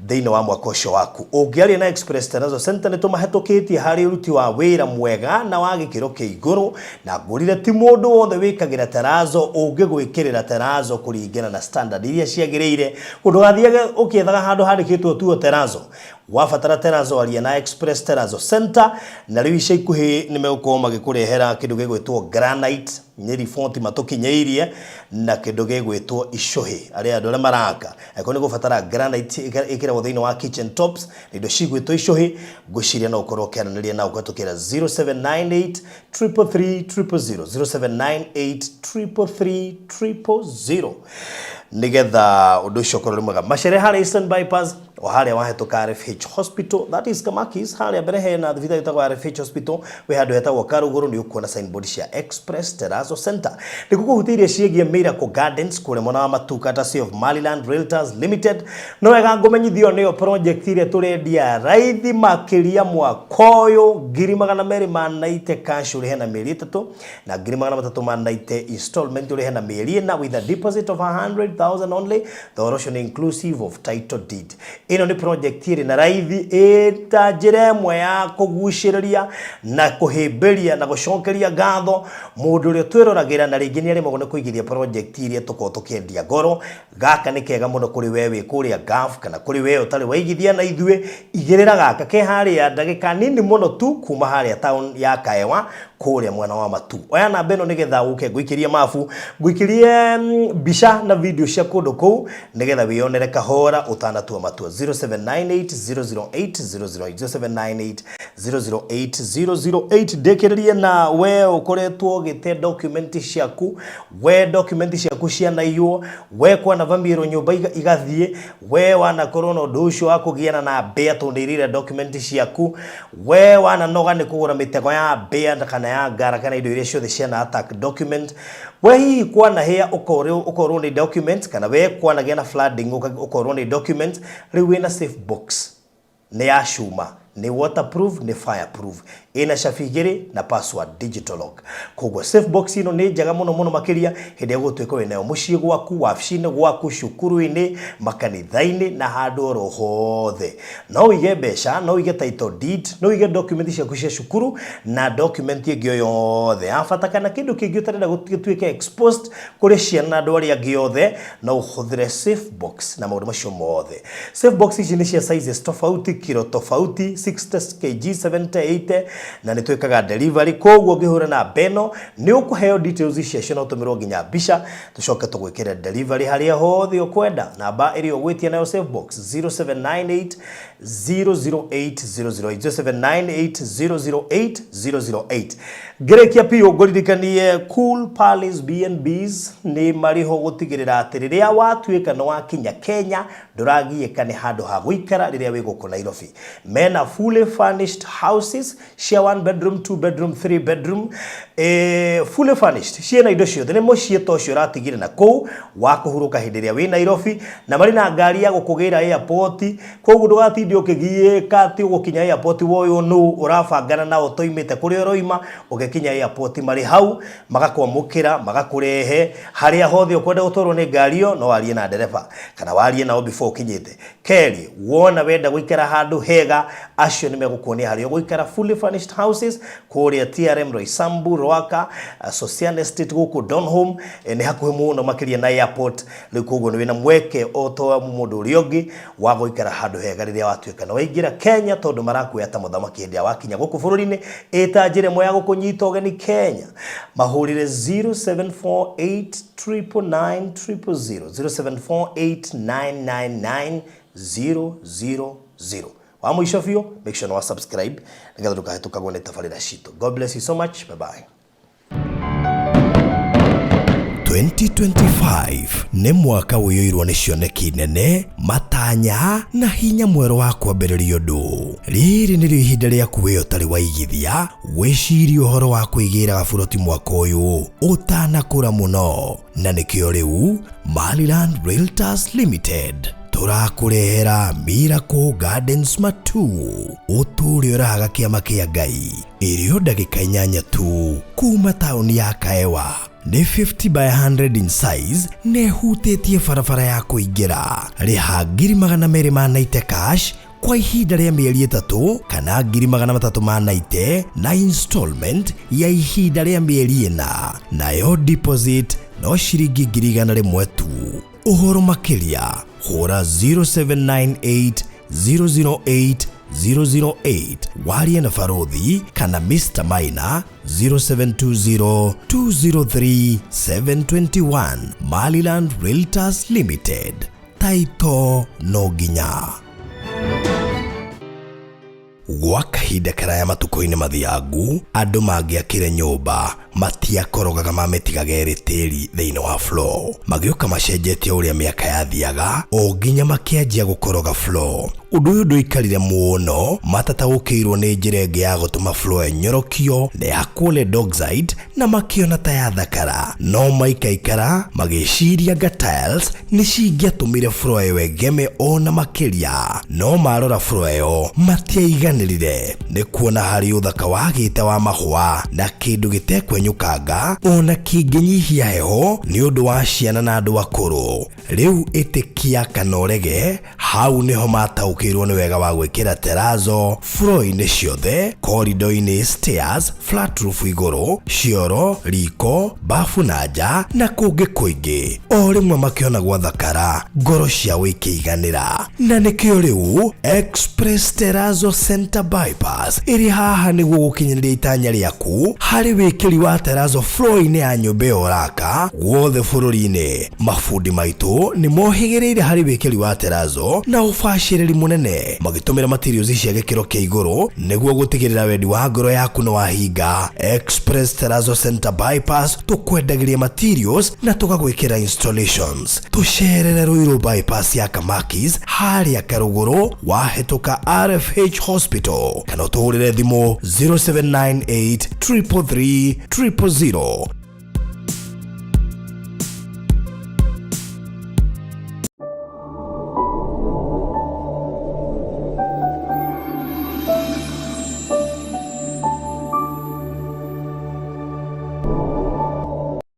thĩinĩ wa mwaka ũcio waku. Ũngĩaria na Express Terrazzo Center, nĩ tũmahetũkĩtie harĩ ũruti wa wĩra mwega na wa gĩkĩro kĩa igũrũ, na ngũrire ti mũndũ wothe wĩkagĩra terrazzo ũngĩgwĩkĩrĩra terrazzo kũringana na standard iria ciagĩrĩire. Ndũgathiage ũkĩethaga handũ handĩkĩtwo tuo terrazzo. Wabatara terrazzo, aria na Express Terrazzo Center. Na rĩu ica ikuhĩ nĩ megũkorwo magĩkũrehera kĩndũ gĩgwĩtwo granite, nĩ riboti matũkinyĩirie, na kĩndũ gĩgwĩtwo icũhĩ. Arĩa andũ arĩa maraka, angĩkorwo nĩ gũbatara granite ĩkĩragwo thĩinĩ wa kitchen tops na indo cigwĩtwo icũhĩ, ngwĩciria no ũkorwo ũkĩaranĩria nao kũhetũkĩra 0798 333 000, 0798 333 000, nigetha ũndũ ũcio ũkorwo ũrĩ mwega. Macere harĩa Eastern Bypass, o harĩa wahĩtũka RFH Hospital, that is Kamakis, harĩa mbere hena thibitarĩ ĩtagwo RFH Hospital, wĩ handũ hetagwo Karũgũrũ, nĩ ũkuona signboard cia Express Terrazzo Center. Nĩ gũkũhutĩirie ciĩgiĩ Miracle Gardens kũrĩa mwena wa Matuka, Taxi of Maryland Realtors Limited. No wega ngũmenyithio nĩyo project ĩrĩa tũrendia raithi makĩria mwaka ũyũ, 290,000 cash ũrĩhe na mĩeri 3, na 390,000 installment ũrĩhe na mĩeri 4, with a deposit of 100,000 only. Thogora ũcio nĩ inclusive of title deed. Ĩno nĩ project ĩrĩ na raithi ĩta njĩra ĩmwe ya kũgucĩrĩria na kũhĩmbĩria na gũcokeria ngatho mũndũ ũrĩa twĩroragĩra na rĩngĩ nĩ aremagwo nĩ kũigithia project iria tũkoragwo tũkĩendia goro. Gaka nĩ kega mũno kũrĩ we wĩ kũrĩa Gulf, kana kũrĩ we ũtarĩ waigithia na ithuĩ. Igĩrĩra gaka ke harĩa ndagĩka nini mũno tu kuma harĩa town ya Kaewa kũrĩa mwena wa Matu. Oya namba ĩno nĩgetha ũke ngũikĩrie mabu, ngũikĩrie mbica na video cia kũndũ kũu, nĩgetha wĩyonere kahora ũtanatua matua. 0798 008 008, 0798 008 008. Ndĩkĩrĩrie na we ũkoretwo ũgĩte document ciaku, we document ciaku cianaiywo, we kwanavamĩrwo nyũmba igathiĩ, we wanakorwo na ũndũ ũcio wa kũgiana na mbĩa tondũ irĩire document ciaku, we wananoga nĩ kũgũra mĩtego ya mbĩa kana ya ngara kana indo iria ciothe ciana attack document, we hihi kwanahĩa ũkorwo nĩ document, kana we kwanagĩa na flooding ũkorwo nĩ document. Rĩu wĩna safe box, nĩ ya cuma, nĩ waterproof, nĩ fireproof, ĩna cabi igĩrĩ na password digital lock. Koguo safe box ĩno nĩ njega mũno mũno makĩria hĩndĩ ĩrĩa gũtuĩka wĩnayo mũciĩ gwaku, wabici-inĩ gwaku, cukuru-inĩ, makanitha-inĩ na handũ oro hothe. No ũige mbeca, no ũige title deed, no ũige document ciaku cia cukuru na document ĩngĩ o yothe ya bata, kana kĩndũ kĩngĩ ũtarenda gĩtuĩke exposed kũrĩ ciana na andũ arĩa angĩ othe, no ũhũthĩre safe box na maũndũ macio mothe. Safe box ici nĩ cia sizes tofauti, kilo tofauti, 60 kg, 70, 80, na nĩ twĩkaga delivery. Koguo ũngĩhũra namba ĩno nĩ ũkũheo details ciacio na ũtũmĩrwo nginya mbica, tũcoke tũgwĩkĩre delivery harĩa hothe ũkwenda. Namba ĩrĩa ũgwĩtia nayo safe box, 0798 008 008, 0798 008 008. Ngĩrĩkia biũ, ngũririkanie Cool Palace B&Bs nĩ marĩho gũtigĩrĩra atĩ rĩrĩa watuĩka nĩ wakinya Kenya, ndũragiĩka nĩ handũ ha gũikara rĩrĩa wĩ gũkũ Nairobi. Mena fully furnished houses cia one bedroom, two bedroom, three bedroom, fully furnished, ciĩna indo ciothe. Nĩ mũciĩ ta ũcio ũratigire na kũu wa kũhurũka hĩndĩ ĩrĩa wĩ Nairobi, na marĩ na ngari ya gũkũgĩra airport. Koguo ndũgatinde ũkĩgiĩka atĩ ũgũkinya airport woywo nũ ũrabangana nao toimĩte kũrĩa ũroima. Ũgĩkinya airport marĩ hau magakwamũkĩra, magakũrehe harĩa hothe ũkwenda gũtwarwo nĩ ngari ĩyo. No warie na ndereba kana warie nao before ũkinyĩte. Kerĩ, wona wenda gũikara handũ hega, acio nĩ megũkuonia harĩa ũgũikara, fully furnished houses kũrĩa TRM, Roysambu, Rwaka, Socian Estate, gũkũ Donholm, nĩ hakuhĩ mũno makĩria na airport. Rĩu koguo nĩ wĩna mweke o ta mũndũ ũrĩa ũngĩ wa gũikara handũ hega rĩrĩa watuĩka nĩ waingĩra Kenya, tondũ marakuoya ta mũthamaki hĩndĩ ĩrĩa wakinya gũkũ bũrũri-inĩ, ĩta njĩra ĩmwe ya gũkũnyita ũgeni Kenya. Mahũrĩre 0748 999 000, 0748 999 000. Wa mũico biũ, make sure nĩ wa subscribe nĩgetha ndũkahĩtũkagwo nĩ tabarĩra citũ. God bless you so much. Bye bye. 2025 nĩ mwaka ũiyũirwo nĩ cioneki nene, matanya na hinya mwerũ wa kwambĩrĩria ũndũ. Rĩrĩ nĩrĩo ihinda rĩaku we ũtarĩ waigithia wĩcirie ũhoro wa kwĩgĩra gaburoti mwaka ũyũ ũtanakũra mũno, na nĩkĩo rĩu Maryland Realtors Limited tũrakũrehera Miracle Gardens Matu, ũtũũre ũrahaga kĩama kĩa Ngai, ĩrĩ o ndagĩka 8 tu kuma taũni ya Kaewa. Nĩ 50 by 100 in size na ĩhutĩtie barabara ya kũingĩra. Rĩha 290,000 cash kwa ihinda rĩa mĩeri 3 kana 390,000 na installment ya ihinda rĩa mĩeri 4, nayo deposit no ciringi 100,000 tu. Ũhoro makĩria hũra 0798 008 008 warie na Barothi kana Mr. Maina 0720 203 721. Maryland Realtors Limited, taito no nginya. Gwa kahinda karaya matukũ-inĩ mathiangu, andũ mangĩakire nyũmba matiakorogaga mamĩtigaga ĩrĩ tĩri thĩinĩ wa floor. Magĩũka macenjetie ũrĩa mĩaka yathiaga o nginya makĩanjia gũkoroga floor. Ũndũ ũyũ ndũikarire mũno, matataũkĩirwo nĩ njĩra ĩngĩ ya gũtũma floor ĩnyorokio na yakwo lead oxide na makĩona ta yathakara, no maikaikara magĩciria nga tiles nĩ cingĩatũmire floor ĩyo ĩgeme ona makĩria. No marora floor ĩyo matiaiganĩrire nĩ kuona harĩ ũthaka wagĩte wa mahũa na kĩndũ gĩtekwenyũkanga ona kĩngĩnyihia heho nĩ ũndũ wa ciana na andũ akũrũ. Rĩu ĩtĩkia kana ũrege, hau nĩho mataũkĩirwo nĩ wega wa gwĩkĩra terazo floor-inĩ ciothe, corridor-inĩ, stairs, flat roof igũrũ, cioro, riko, bafu na nja na kũngĩ kũingĩ. O rĩmwe makĩona gwathakara, ngoro ciao ikĩiganĩra. Na nĩkĩo rĩu Express Terrazzo Center Bypass ĩrĩ haha nĩguo gũkinyanĩria itanya rĩaku harĩ wĩkĩri wa terrazzo floor-inĩ ya nyũmba ĩyo ũraka guothe bũrũri-inĩ. Mabundi maitũ nĩ mohĩgĩrĩire harĩ wĩkĩri wa terrazzo na ũbacĩrĩri mũnene, magĩtũmĩra materials cia gĩkĩro kĩa igũrũ nĩguo gũtigĩrĩra wendi wa ngoro yaku nĩ wahinga. Express Terrazzo Center Bypass tũkwendagĩria materials na tũgagwĩkĩra installations. Tũcerere Ruiru Bypass ya Kamakis harĩa Karũgũrũ wahĩtũka RFH Hospital, kana ũtũhũrĩre thimũ 0798 333 000.